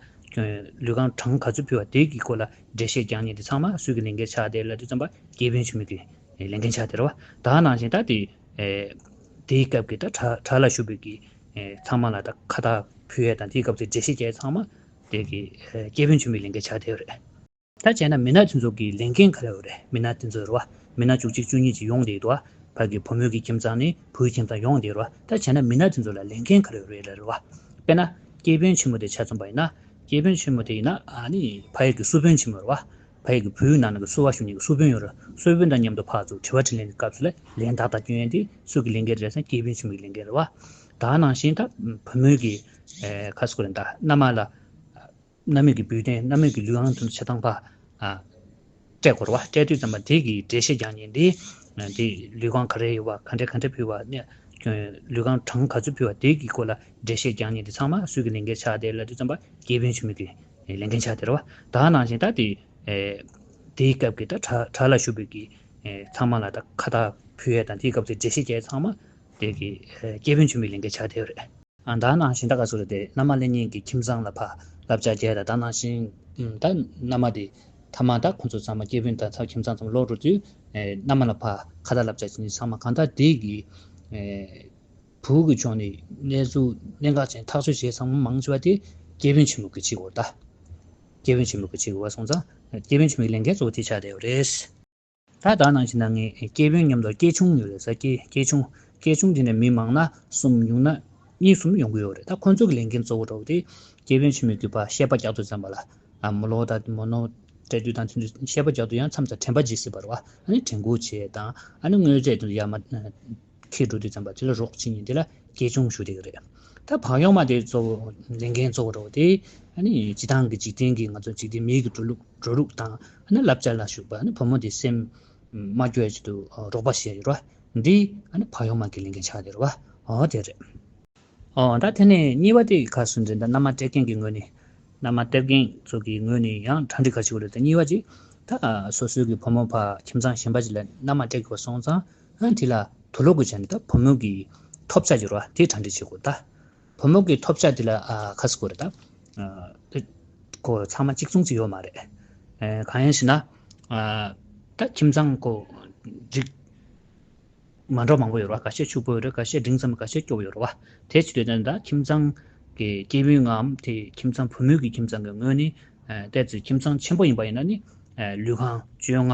ལུས་ཁང་གྲངས་ག་ཚོད་ཕུལ་བ་དེ་གི་སྐོར་ལ་འགྲེལ་བཤད་རྒྱག་མཁན་དེ་ཚང་མ་སུ་གི་ལས་འགན་ཆགས་བསྡད་ལབ་དུས་ཙམ་པ་སྐྱེས་དཔོན་ཆེན་མོ་གི་ལས་འགན་ཆགས་བསྡད་རེད་བ། ད་ནང་བཞིན་ད་དེ་ཨེ་དེའི་སྐབས་ཀྱི་ད་གྲྭ་གྲྭ་ལ་ཞུགས་པའི་གི་ཨེ་ཚང་མ་ལ་ད་ཁ་བཏགས་ཕུལ་ཡས་དང་དེའི་སྐབས་ཀྱི་འགྲེལ་བཤད་རྒྱག་ཡས་ཚང་མ་དེ་གི་ཨེ་སྐྱེས་དཔོན་ཆེན་མོའི་ལས་འགན་ཆགས་བསྡད་ཡོད་རེད། ད་བྱས་ན་མི་སྣ་དེ་ཚོ་གི་ལས་འགན་ག་རེ་ཡོད་རེད། མི་སྣ་དེ་ཚོ་རེད་བ། མི་སྣ་བཅུ་གཅིག་བཅུ་གཉིས་ཅིག་ཡོང་བསྡད་འདུག་བ། ཕ་གི་བུ་མོའི་གི་ཁྱིམ་ཚང་ནས་བུའི་ཁྱིམ་ཚང་ཡོང་བསྡད་རེད་བ། ད་བྱས་ན་མི་སྣ་དེ་ཚོ་ལ་ལས་འགན་ག་རེ་ཡོད་རེད་ལབ་རེད་བ། དཔེར་ན་སྐྱེས་དཔོན་ཆེན་མོ་དེ་ཆ་མཚོན་པ་ཡིན་ན། སྐྱེས་དཔོན་ཆེན་མོ་དེ་ཡིན་ན་ཨ་ནི་ཕ་ཡུལ་གི་སུ་དཔོན་ཆེན་མོ་རེད་བ། ཕ་ཡུལ་གི་བུའི་ནང་ན་གི་སུ་བ་ཞུ་མཁན་གི་སུ་དཔོན་ཡོད་རེད། སུ་དཔོན་དང་མཉམ་དུ་ཕར་ཚུར་དྲི་བ་དྲིས་ལན་གི་སྐབས་སུ་ལ་ལན་ཏག་ཏག་སྐྱོན་ཡས་དེ་སུ་གི་ལས་འགན་རེད་ཟེར་ན་སྐྱེས་དཔོན་ཆེན་མོ་གི་ལས་འགན་རེད་བ། ད་ནང་བཞིན་ད་བུ་མོའི་གི་ཨེ་ག་རེ་ཟེར་དགོས་རེད། ད་མནའ་མ་ལ། མནའ་མའི་གི་འབུལ་རྟེན། མནའ་མའི་གི་ལུས་ཨང་དུ་ཆ་ཚང་པ་ཨ་སྤྲད་དགོས་རེད་བ། སྤྲད་དུས་ཙམ་པ་དེ་གི་འགྲེལ་བཤད་རྒྱག་མཁན་དེ་དེ་ལུས་ཁང་ག་རེ་ཡོད་བ། ག་འདྲ་ག་འདྲ་ཕུལ་བ་ནས་ལུས་ཁང་གྲངས་ག་ཚོད་ཕུལ་བ་དེ་གི་སྐོར་ལ་འགྲེལ་བཤད་རྒྱག་མཁན་དེ་ཚང་མ་སུ་གི་ལས་འགན་ཆགས་བསྡད་ལབ་དུས་ཙམ་པ་སྐྱེས་དཔོན་ཆེན་མོ་གི་ལས་འགན་ཆགས་བསྡད་རེད་བ། ད་ནང་བཞིན་ད་དེ་དེའི་སྐབས་ཀྱི་ད་གྲྭ་གྲྭ་ལ་ཞུགས་པའི་གི་ཚང་མ་ལ་ད་ཁ་བཏགས་ཕུལ་ཡས་དང་དེའི་སྐབས་ཀྱི་འགྲེལ་བཤད་རྒྱག་ཡས་ཚང་མ་དེ་གི་སྐྱེས་དཔོན་ཆེན་མོའི་ལས་འགན་ཆགས་བསྡད་ཡོད་རེད། ཨ་ད་ནང་བཞིན་ད་ག་ཟེར་དེ་མནའ་མ་ལེན་མཁན་གྱི་ཁྱིམ་ཚང་ལ་ཕར་བསླབ་བྱ་རྒྱག་ཡ་ད་ནང་བཞིན་ད་མནའ་མ་དེ་མཐའ་མ་ད་ཁོང་ཚོ་ཚང་མ་སྐྱེས་དཔོན་དང་ཚ་ཁྱིམ་ཚང་ཚང་མ་ལོག་འགྲོ་དུས་མནའ་མ་ལ་ཕར་ཁ་བརྡ་བསླབ་བྱ་བྱེད་མཁན་ཚང་མ་གང་ལྟར་དེ་གི་བུ་གི་ཕྱོགས་ནས་གནས་ཚུལ་གནད་འགག་ཅན་ཐག་གཅོད་བྱེད་ཚང་མ་མང་ཆེ་བ་དེ་སྐྱེས་དཔོན་ཆེན་མོ་གི་བྱེད་དགོས་ད། སྐྱེས་དཔོན་ཆེན་མོ་གི་བྱེད་དགོས་པ་སོང་ཙང་སྐྱེས་དཔོན་ཆེན་མོའི་ལས་འགན་གཙོ་བོ་དེ་ཆགས་བསྡད་ཡོད་རེད། ད་ད་ནང་བཞིན་ད་ངས་སྐྱེས་དཔོན་མཉམ་དུ་སྐྱེས་ཆུང་ཡོད་རེད་ཟེར། སྐྱེས་སྐྱེས་ཆུང་སྐྱེས་ཆུང་དེ་ནས་མི་མང་ན་གསུམ་ཉུང་ན་གཉིས་གསུམ་ཡོང་གི་ཡོད་རེད། ད་ཁོང་ཚོ་གི་ལས་འགན་གཙོ་བོ་འདྲ་བོ་དེ་སྐྱེས་དཔོན་ཆེན་མོའི་གུས་པ་བཤད་པ་རྒྱག་དུས་ཙམ་པ་ལ་ཨ་མོ་ལོ་དང་མོ་ནོ་སྤྲད་དུས་དང་དེ་ཚོ་བཤད་པ་རྒྱག་དུས་ཡང་མཚམས་མཚམས་དྲན་པ་བརྗེད་སྲིད་པ་རེད་བ། ཨ་ནི་དྲན་སྐུལ་བྱེད་དང་ཨ་ནི་དངོས་རྫས་དེ་ཚོ་ཡར་མར་འཁྱེར་འགྲོ་དུས་ཙམ་པ་དེ་ལ་རོགས་བྱེད་མཁན་དེ་ལ་སྐྱེས་ཆུང་ཞུ་བསྡད་ཀྱི་རེད། ད་བག་ཡོད་མ་དེ་གཙོ་བོ་ལས་འགན་གཙོ་བོ་འདྲ་བོ་དེ་ཨ་ནི་སྤྱི་བཏང་གི་འཇིག་རྟེན་གྱི་ང་ཚོ་འཇིག་རྟེན་མིའི་གི་འགྲོ་ལུགས་འགྲོ་ལུགས་དང་ཨ་ནི་བསླབ་བྱ་ལ་ཞུགས་པ། ཨ་ནི་བུ་མོ་དེ་སེམས་མ་སྐྱོ་ཡ་ཆེད་དུ་རོགས་པ་བྱེད་ཡ་ཡོད་རེད་བ། འདི་ཨ་ནི་བག་ཡོད་མ་གི་ལས་འགན་ཆགས་བསྡད་རེད་བ། ཨོ་དེ་རེད། ཨོ་ད་དེ་ནས་གཉིས་པ་དེ་ག་ཟེར་འདྲ། ད་མནའ་མ་སྤྲད་མཁན་གྱི་ངོས་ནས་མནའ་མ་སྟེར་མཁན་ཚོ་གི་ངོས་ནས་ཡང་གྲ་སྒྲིག་ག་ཞིག་དགོས་རེད། ད་གཉིས་པ་ཅིག་ད་སོ་སོའི་གི་བུ་མོ་ཕར་ཁྱིམ་ཚང་གཞན་པ་ཅིག་ལ་མནའ་མ་སྤྲད་དགོས་སོང་ཙང་ཨ་ནི་དེ་ལ་ དུག་ལོག་གི་ཆ་ནས་ད་བུ་མོ་གི་ཐོབ་ཆ་ཡོད་རེད་བ། དེ་གྲ་སྒྲིག་བྱེད་དགོས། ད་བུ་མོ་གི་ཐོབ་ཆ་དེ་ལ་ཨ་ཁ་སྐོར་རེད་ད། ཨ་དེ་ཁོ་ཚང་མ་གཅིག་མཚུངས་ཅིག་ཡོད་མ་རེད། ཨ་གང་ཡིན་ཟེར་ན། ཨ་ད་ཁྱིམ་ཚང་ཁོ་སྒྲིག་མ་འདྲ་མང་པོ་ཡོད་རེད་བ། ཁ་ཤས་ཕྱུག་པོ་ཡོད་རེད། ཁ་ཤས་འབྲིང་ཙམ། ཁ་ཤས་སྐྱོ་པོ་ཡོད་རེད་བ། དེ་བྱེད་དུས་ད་ད་ཁྱིམ་ཚང་གི་སྐྱེས་བུ་ངམ་དེ་ཁྱིམ་ཚང་བུ་མོ་གི་ཁྱིམ་ཚང་གི་ངོས་ནས་ཨ་ཏོག་ཙམ་ཁྱིམ་ཚང་ཆེན་པོ་ཡིན་པ་ཡིན་ན་ནི་ཨ་ལུས་ཁང་བཅོ་ལྔ།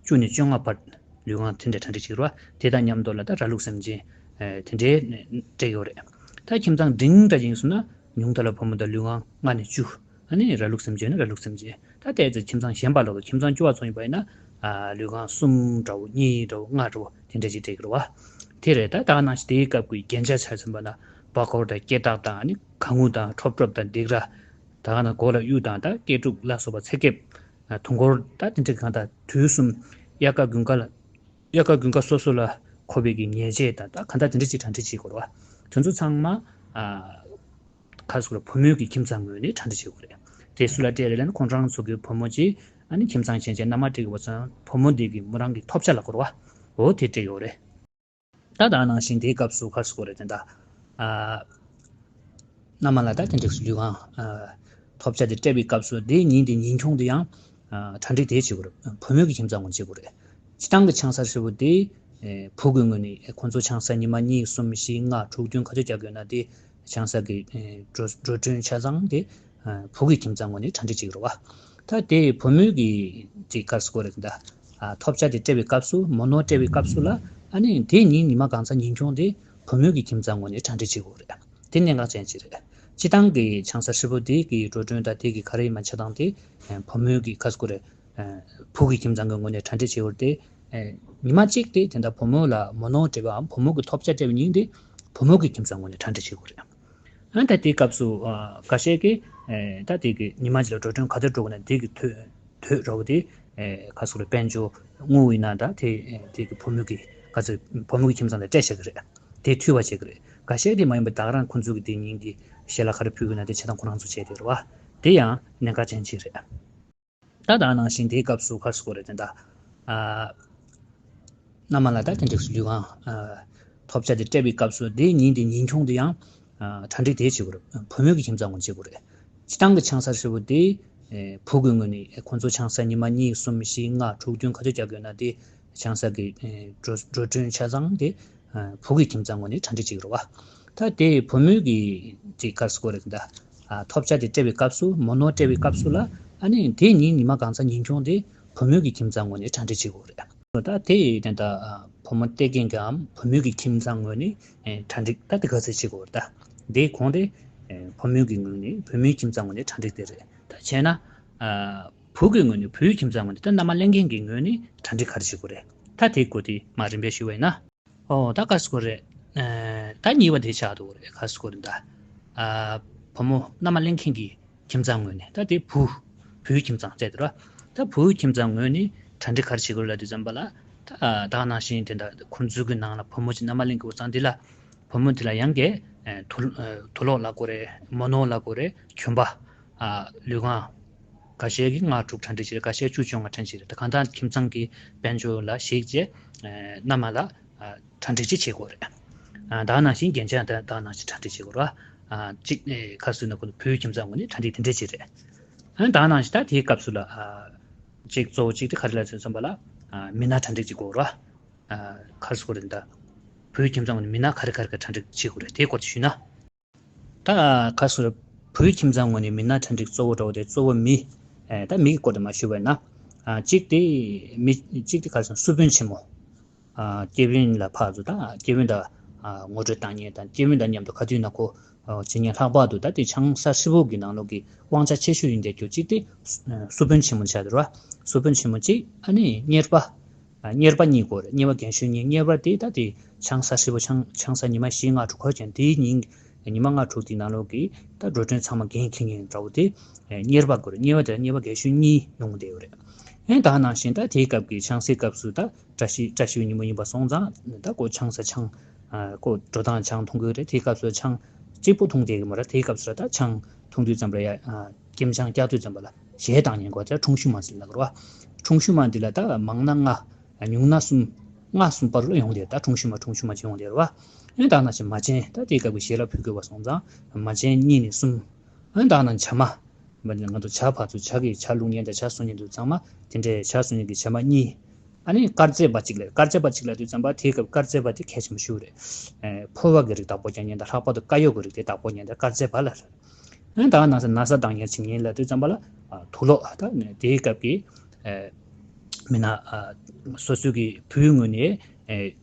བཅུ་ནས་བཅོ་ལྔ་བར་ལུས་ཁང་དེ་འདྲ་གྲ་སྒྲིག་བྱེད་རོགས། དེ་དང་མཉམ་དུ་ལ་ད་ར་ལུག་སེམས་ཅན་དེ་འདྲའི་སྤྲད་ཡོད་རེད། ད་ཁྱིམ་ཚང་འབྲིང་འདྲ་ཅིག་ཡིན་སོང་ན་ཉུང་མཐའ་ལ་བུ་མོ་དང་ལུས་ཁང་ལྔ་ནས་བཅུ། ཨ་ནི་ར་ལུག་སེམས་ཅན་ནི་ར་ལུག་སེམས་ཅན། ད་ཏོག་ཙམ་ཁྱིམ་ཚང་གཞན་པ་ལོག་ཏུ་ཁྱིམ་ཚང་བཅུ་བ་ཚོ་ཡིན་པ་ཡིན་ན་ཨ་ལུས་ཁང་གསུམ་འདྲ་བོ་གཉིས་འདྲ་བོ་ལྔ་འདྲ་བོ་དེ་འདྲ་ཅིག་སྤྲད་ཀྱི་རེད་བ། དེ་རེད། ད་ད་ག་ནང་བཞིན་དེའི་སྐབས་ཀྱི་རྒྱན་ཆ་ཆ་ཚང་པ་ན་པགས་ཀོར་དང་སྐེ་ཐག་དང་ཨ་ནི་ག་ངུ་དང་ཁྲོབ་ཁྲོབ་དང་སྡིགས་ར། ད་ག་ན་མགོ་ལ་གཡུ་དང་ད་སྐེ་དྲུག་ལ་སོགས་པ་ཚེ་སྐེབས། དུང་འཁོར་ད་དེ་འདྲ་གང་དག་དུས་གསུམ་དབྱར་ཁ་དགུན་ཁ་ལ་དབྱར་ཁ་དགུན་ཁ་སོ་སོ་ལ་མཁོ་བའི་གི་ཉལ་ཆས་དང་ད་གང་དག་དེ་འདྲ་ཅིག་གྲ་སྒྲིག་བྱེད་དགོས་རེད་བ། དེ་ཚོ་ཚང་མ་ཨ་ཁ་སོ་ལ་བུ་མོའི་གི་ཁྱིམ་ཚང་ངོས་ནས་གྲ་སྒྲིག་བྱེད་དགོས་རེད། དེ་སུ་ལ་སྤྲད་རེད་ལབ་ན་ཁོང་རང་ཚོ་གི་བུ་མོ་ཅིག་ཨ་ནི་ཁྱིམ་ཚང་གཞན་ཅན་མནའ་མ་སྤྲད་གི་བ་ཚང་བུ་མོ་འདི་གི་མོ་རང་གི་ཐོབ་ཆ་ལ་གོ་རེད་བ། འོ་དེ་སྤྲད་ཡོད་རེད། ད་ད་ནང་བཞིན་དེའི་སྐབས་སུ་ཁ་སྐོར་རེད་དེ་འདྲ། ཨ་མནའ་མ་ལ་ད་དེ་འདྲ་ལུས་ཁང་ཨ་ཐོབ་ཆ་དེ་སྤྲད་པའི་སྐབས་སུ་དེའི་ཉིན་དེ་ཉིན་གུང་དེ་ཡང་ཨ་གྲ་སྒྲིག་དེ་བྱེད་དགོས་རེད། བུ་མོའི་གི་ཁྱིམ་ཚང་ངོས་བྱེད་དགོས་རེད། སྤྱི་བཏང་གི་ཆང་ས་ཧྲིལ་པོ་དེ་ཨེ་བུ་གི་ངོས་ནས་ཁོང་ཚོ་ཆང་ས་ཉི་མ་གཉིས་གསུམ་བཞི་ལྔ་དྲུག་བདུན་ག་ཚོད་རྒྱག་དགོས་ན་དེ་ཆང་ས་གི་ཨེ་འགྲོ་འགྲོ་གྲོན་ཆ་ཚང་དེ་ཨ་བུ་གི་ཁྱིམ་ཚང་ངོས་ནས་གྲ་སྒྲིག་བྱེད་ཀྱི་རེད་བ། ད་དེ་བུ་མོའི་གི་དེ་ཁ་སྐོར་རེད་ད། ཨ་ཐོབ་ཆ་དེ་སྤྲད་པའི་སྐབས་སུ་མོ་ནོར་སྤྲད་པའི་སྐབས་སུ་ལ་ཨ་ནི་དེ་ཉིན་ཉི་མ་གང་ཚ་ཉིན་གུང་དེ་བུ་མོའི་གི་ཁྱིམ་ཚང་ངོས་ནས་གྲ་སྒྲིག་བྱེད་དགོས་རེད། དེ་གནད་འགག་ཅན་ཅིག་རེད། སྤྱི་བཏང་གི་ཆང་ས་ཧྲིལ་པོ་དེ་གི་འགྲོ་གྲོན་དང་དེ་གི་ག་རེ་ཡིན་མ་ཆ་ཚང་དེ་བུ་མོའི་གི་ཁ་སྐོར་རེད། བུ་གི་ཁྱིམ་ཚང་གི་ངོས་ནས་གྲ་སྒྲིག་བྱེད་དགོས་རེད་དེ། ཉི་མ་གཅིག་དེ་དེ་འདྲ་བུ་མོ་ལ་མོ་ནོར་སྤྲད་པའམ་བུ་མོ་གི་ཐོབ་ཆ་སྤྲད་པའི་ཉིན་དེ་བུ་མོ་གི་ཁྱིམ་ཚང་ངོས་ནས་གྲ་སྒྲིག་བྱེད་དགོས་རེད། ཨ་ད་དེའི་སྐབས་སུ་ཨ་འགའ་ཤས་ཀྱིས་ཨེ་ད་དེ་གི་ཉི་མ་གཅིག་ལ་འགྲོ་གྲོན་ག་ཚོད་འགྲོ་དགོས་ན་དེ་གི་དོད་དོད་འདྲ་བོ་དེ་ཨེ་ཁ་སོ་རེ་དཔལ་འབྱོར་དངུལ་ཡིན་ན་ད་དེ་ཨེ་དེ་གི་བུ་མོ་གི་ག་ཚོད་བུ་མོ་གི་ཁྱིམ་ཚང་ལ་སྤྲད་བཞག་གི་རེད། དེ་འཐུས་པ་བྱེད་གི་རེད། འགའ་ཤས་དེ་མ་ཡིན་པ་ད་ག་རང་ཁོང་ཚོ་གི་དེ་ཉིན་གྱི་ཞལ་ལག་ག་རེ་ཕུལ་དགོས་ན་དེ་བྱེད་སྟངས་ཁོ་རང་ཚོ་བྱས་དེ་རེད་བ། དེ་ཡང་གནད་འགག་ཅན་ཅིག་རེད། ད་ད་ནང་བཞིན་དེའི་སྐབས་སུ་ཁ་སྐོར་རེད་དེ་འདྲ། ཨ་མནའ་མ་ལ་ད་དེ་འདྲ་ལུས་ཁང་ཨ་ཐོབ་ཆ་དེ་སྤྲད་པའི་སྐབས་སུ་དེའི་ཉིན་དེ་ཉིན་གུང་དེ་ཡང་ཨ་གྲ་སྒྲིག་དེ་བྱེད་དགོས་རེད། བུ་མོའི་གི་ཁྱིམ་ཚང་ངོས་བྱེད་དགོས་རེད། སྤྱི་བཏང་གི་ཆང་ས་ཧྲིལ་པོ་དེ་ཨེ་བུ་གི་ངོས་ནས་ཁོང་ཚོ་ཆང་ས་ཉི་མ་གཉིས་གསུམ་བཞི་ལྔ་དྲུག་བདུན་ག་ཚོད་རྒྱག་དགོས་ན་དེ་ཆང་ས་གི་ཨེ་འགྲོ་འགྲོ་གྲོན་ཆ་ཚང་དེ་ཨ་བུ་གི་ཁྱིམ་ཚང་ངོས་ནས་གྲ་སྒྲིག་བྱེད་ཀྱི་རེད་བ། ད་དེ་བུ་མོའི་གི་དེ་ཁ་སྐོར་རེད་ད། ཨ་ཐོབ་ཆ་དེ་སྤྲད་པའི་སྐབས་སུ་མོ་ནོར་སྤྲད་པའི་སྐབས་སུ་ལ་ཨ་ནི་དེ་ཉིན་ཉི་མ་གང་ཚ་ཉིན་གུང་དེ་བུ་མོའི་གི་ཁྱིམ་ཚང་ངོས་ནས་གྲ་སྒྲིག་བྱེད་དགོས་རེད། ད་དེ་ཡི་དེ་ད་ཨ་བུ་མོ་སྟེར་མཁན་གྱིའམ་བུ་མོའི་གི་ཁྱིམ་ཚང་ངོས་ནས་ཨེ་གྲ་སྒྲིག་ད་དེ་ག་ཚོད་བྱེད་དགོས་རེད་ད། དེའི་གོང་དེ་ཨེ་བུ་མོའི་གི་ངོས་ནས་བུ་མོའི་ཁྱིམ་ཚང་ངོས་ནས་གྲ་སྒྲིག་དེ་རེད། ད་བྱས་ན་ཨ་བུ་གི་ངོས་ནས་བུའི་ཁྱིམ་ཚང་ངོས་ནས་ད་མནའ་མ་ལེན་མཁན་གྱི་ངོས་ནས་གྲ་སྒྲིག་ག་རེ་བྱེད་དགོས་རེད། ད་དེའི་སྐོར་དེ་མ་རིམ་པས་ཞུ་བ་ཡིན་ན། ཨོ་ད་ཁ་སྐོར་རེད། ཨ་ད་གཉིས་པ་དེ་ཆགས་འདུག་རེད། ཁ་སྐོར་རེད་ད། ཨ་བུ་མོ་མནའ་མ་ལེན་མཁན་གྱི་ཁྱིམ་ཚང་ངོས་ནས་ད་དེ་བུ་བུའི་ཁྱིམ་ཚང་བཙལ་འདུག་ར། ད་བུའི་ཁྱིམ་ཚང་ངོས་ནས་གྲ་སྒྲིག་ག་རེ་བྱེད་དགོས་ལབ་དུས་ཙམ་པ་ལ་ད་ད་ནང་བཞིན་དེ་འདྲ་ཁོང་ཚོའི་གི་ནང་ལ་བུ་མོ་ཅིག་མནའ་མ་ལེན་གྱི་འོ་ཙང་འདི་ལ་བུ་མོ་འདི་ལ་ཡང་གི་ཨ་དུ་ཨ་དུག་ལོག་ལབ་དགོས་རེད། མོ་ནོར་ལབ་དགོས་རེད། གྱོན་པ་ཨ་ལུས་ཁང་། འགའ་ཤས་ཀྱིས་ལྔ་དྲུག་གྲ་སྒྲིག་བྱེད་རེད། འགའ་ཤས་བཅུ་བཅོ་ལྔ་གྲ་སྒྲིག་བྱེད་རེད། ད་གང་ལྟར་ཁྱིམ་ཚང་གི་དཔལ་འབྱོར་ལ་གཞིགས་བྱས་ཨ་མནའ་མ་ལ་ཨ་གྲ་སྒྲིག་ཅིག་བྱེད་དགོས་རེད། ཨ་ད་ནང་བཞིན་རྒྱན་ཆ་ད་ད་ནང་བཞིན་གྲ་སྒྲིག་བྱེད་དགོས་རེད་བ། ཨ་གཅིག་ཨེ་ཁ་སུ་ན་ཁོ་བུའི་ཁྱིམ་ཚང་ངོས་ནས་གྲ་སྒྲིག་དེ་འདྲས་བྱེད་རེད། ཨ་ད་ནང་བཞིན་ད་དེའི་སྐབས་སུ་ལ་ཨ་གཅིག་གཙོ་བོ་གཅིག་དེ་ག་རེ་ལ་ཟེར་ཙམ་པ་ལ་ཨ་མི་སྣ་གྲ་སྒྲིག་ཅིག་དགོས་རེད་བ། ཨ་ཁ་སུ་རེད་ད། བུའི་ཁྱིམ་ཚང་ངོས་ནས་མི་སྣ་ག་རེ་ག་རེ་ག་གྲ་སྒྲིག་བྱེད་དགོས་རེད་དེའི་སྐོར་དེ་ཞུས་ན། ད་ཁ་སུ་རེད། བུའི་ཁྱིམ་ཚང་ངོས་ནས་མི་སྣ་གྲ་སྒྲིག་གཙོ་བོ་འདྲ་བོ་དེ་གཙོ་བོ་མི། ཨ་ད་མི་གི་སྐོར་དེ་མ་ཞུས་པ་ཡིན་ན། ཨ་གཅིག་དེ་མི་གཅིག་དེ་ག་རེ་ཟེར་སུ་དཔོན་ཆེན་མོ། ཨ་སྐྱེ་དཔོན་ལ་ཕར་ཚུར་ད་སྐྱེ་དཔོན་དང་ཨ་ངོ་སྤྲོད་བཏང་མཁན་དང་སྐྱེ་དཔོན་དང་མཉམ་དུ་ག་དུས་ན་ཁོ་ཨ་བྱེད་མཁན། ལྷག་པར་དུ་ད་དེ་ཆང་ས་ཧྲིལ་པོ་གི་ནང་ལོགས་ཀྱི་དབང་ཆ་ཆེ་ཤོས་ཡིན་བསྡད་རྒྱུ་གཅིག་དེ་སུ་དཔོན་ཆེན་མོ་ཆགས་འདུག་ར། སུ་དཔོན་ཆེན་མོ་གཅིག་ཨ་ནི་གཉེར་པ། ཨ་གཉེར་པ་གཉིས་དགོས་རེད། གཉེར་པ་རྒན་གཞོན་གཉིས། གཉེར་པ་དེ་ད་དེ་ཆང་ས་ཧྲིལ་པོ་ཆང་ཆང་ས་ཉི་མ་བཞི་ལྔ་དྲུག་འཁོར་ཀྱང་དེའི་ཉིན་ཉི་མ་ལྔ་དྲུག་དེའི་ནང་ལོགས་ཀྱི་ད་འགྲོ་གྲོན་ཚང་མ་འགན་འཁྱེར་མཁན་འདྲ་བོ་དེ་གཉེར་པ་དགོས་རེད། གཉེར་པ་དེ་གཉེར་པ་རྒན་གཞོན་གཉིས་ཡོང་བསྡད་ཡོད་རེད། ཨེ་ད་ནང་བཞིན་ད་དེའི་སྐབས་ཀྱི་ཆང་སའི་སྐབས་སུ་ད་བཀྲ་ཤིས་བཀྲ་ཤིས་པའི་ཉིན་མོ་ཡིན་པ་སོང་ཙང་ད་ཁོ་ཆང་ས་ཆང་ཁོ་འགྲོ་སྟངས་ཆང་འཐུང་གི་ཡོད་རེད། དེའི་སྐབས་སུ་ཆང་གཅིག་པོ་འཐུང་བསྡད་ཀྱི་མ་རེད། དེའི་སྐབས་སུ་ད་ཆང་འཐུང་དུས་ཙམ་པ་ལ་ཡ་སྐྱེམས་ཆང་བཀྱག་དུས་ཙམ་པ་ལ་གཞས་བཏང་ཉན་དགོས། ད་ཁྲུང་ཤུ་མ་ཟེར་ལབ་ཀྱི་རེད་བ། ཁྲུང་ཤུ་མ་འདི་ལ་ད་མང་ན་ལྔ། ཉུང་ན་གསུམ། ལྔ་གསུམ་བར་ལ་ཡོང་དེ། ད་ཁྲུང་ཤུ་མ་ཁྲུང་ཤུ་མ་ཅིག་ཡོང་དེ་རེད་བ། ཨེ་ད་ནང་བཞིན་མ་ཆེན་ད་དེའི་སྐབས་ཀྱི་ཞལ་ལག་ཕུལ་དགོས་པ་སོང་ཙང་མ་ཆེན་གཉིས་ནས་གསུམ། ཨེ་ད་ནང་བྱ་མ། ང་ཚོ་བྱ་ཕར་ཚུར་བྱ་གི་བྱ་བླུག་མཁན་དང་བྱ་གསོ་མཁན་དུ་ཚང་མ་དེ་འདྲའི་བྱ་གསོ་མཁན་གྱི་བྱ་མ་གཉིས། ཨ་ནི་དཀར་རྫས་པ་གཅིག་ལ་དཀར་རྫས་པ་གཅིག་ལ་དུས་ཙམ་པ་དེའི་སྐབས་དཀར་རྫས་པ་དེ་གལ་ཆེན་པོ་ཞིག་རེད། ཨེ་ཕོར་པ་གི་རིགས་བདག་པོ་རྒྱག་མཁན་དང་ལྷག་པར་དུ་དཀར་ཡོལ་གྱི་རིགས་དེ་བདག་པོ་རྒྱག་མཁན་དང་དཀར་རྫས་པ་ལ། ཨ་ནི་ད་ནང་ས་ན་བཟའ་གཏོང་མཁན་བྱེད་མཁན་ལ་དུས་ཙམ་པ་ལ་ཨ་དུག་སློག་ད་དེའི་སྐབས་ཀྱི་ཨེ་མི་སྣ་ཨ་སོ་སོའི་གི་བུའི་ངོས་ནས་ཨེ་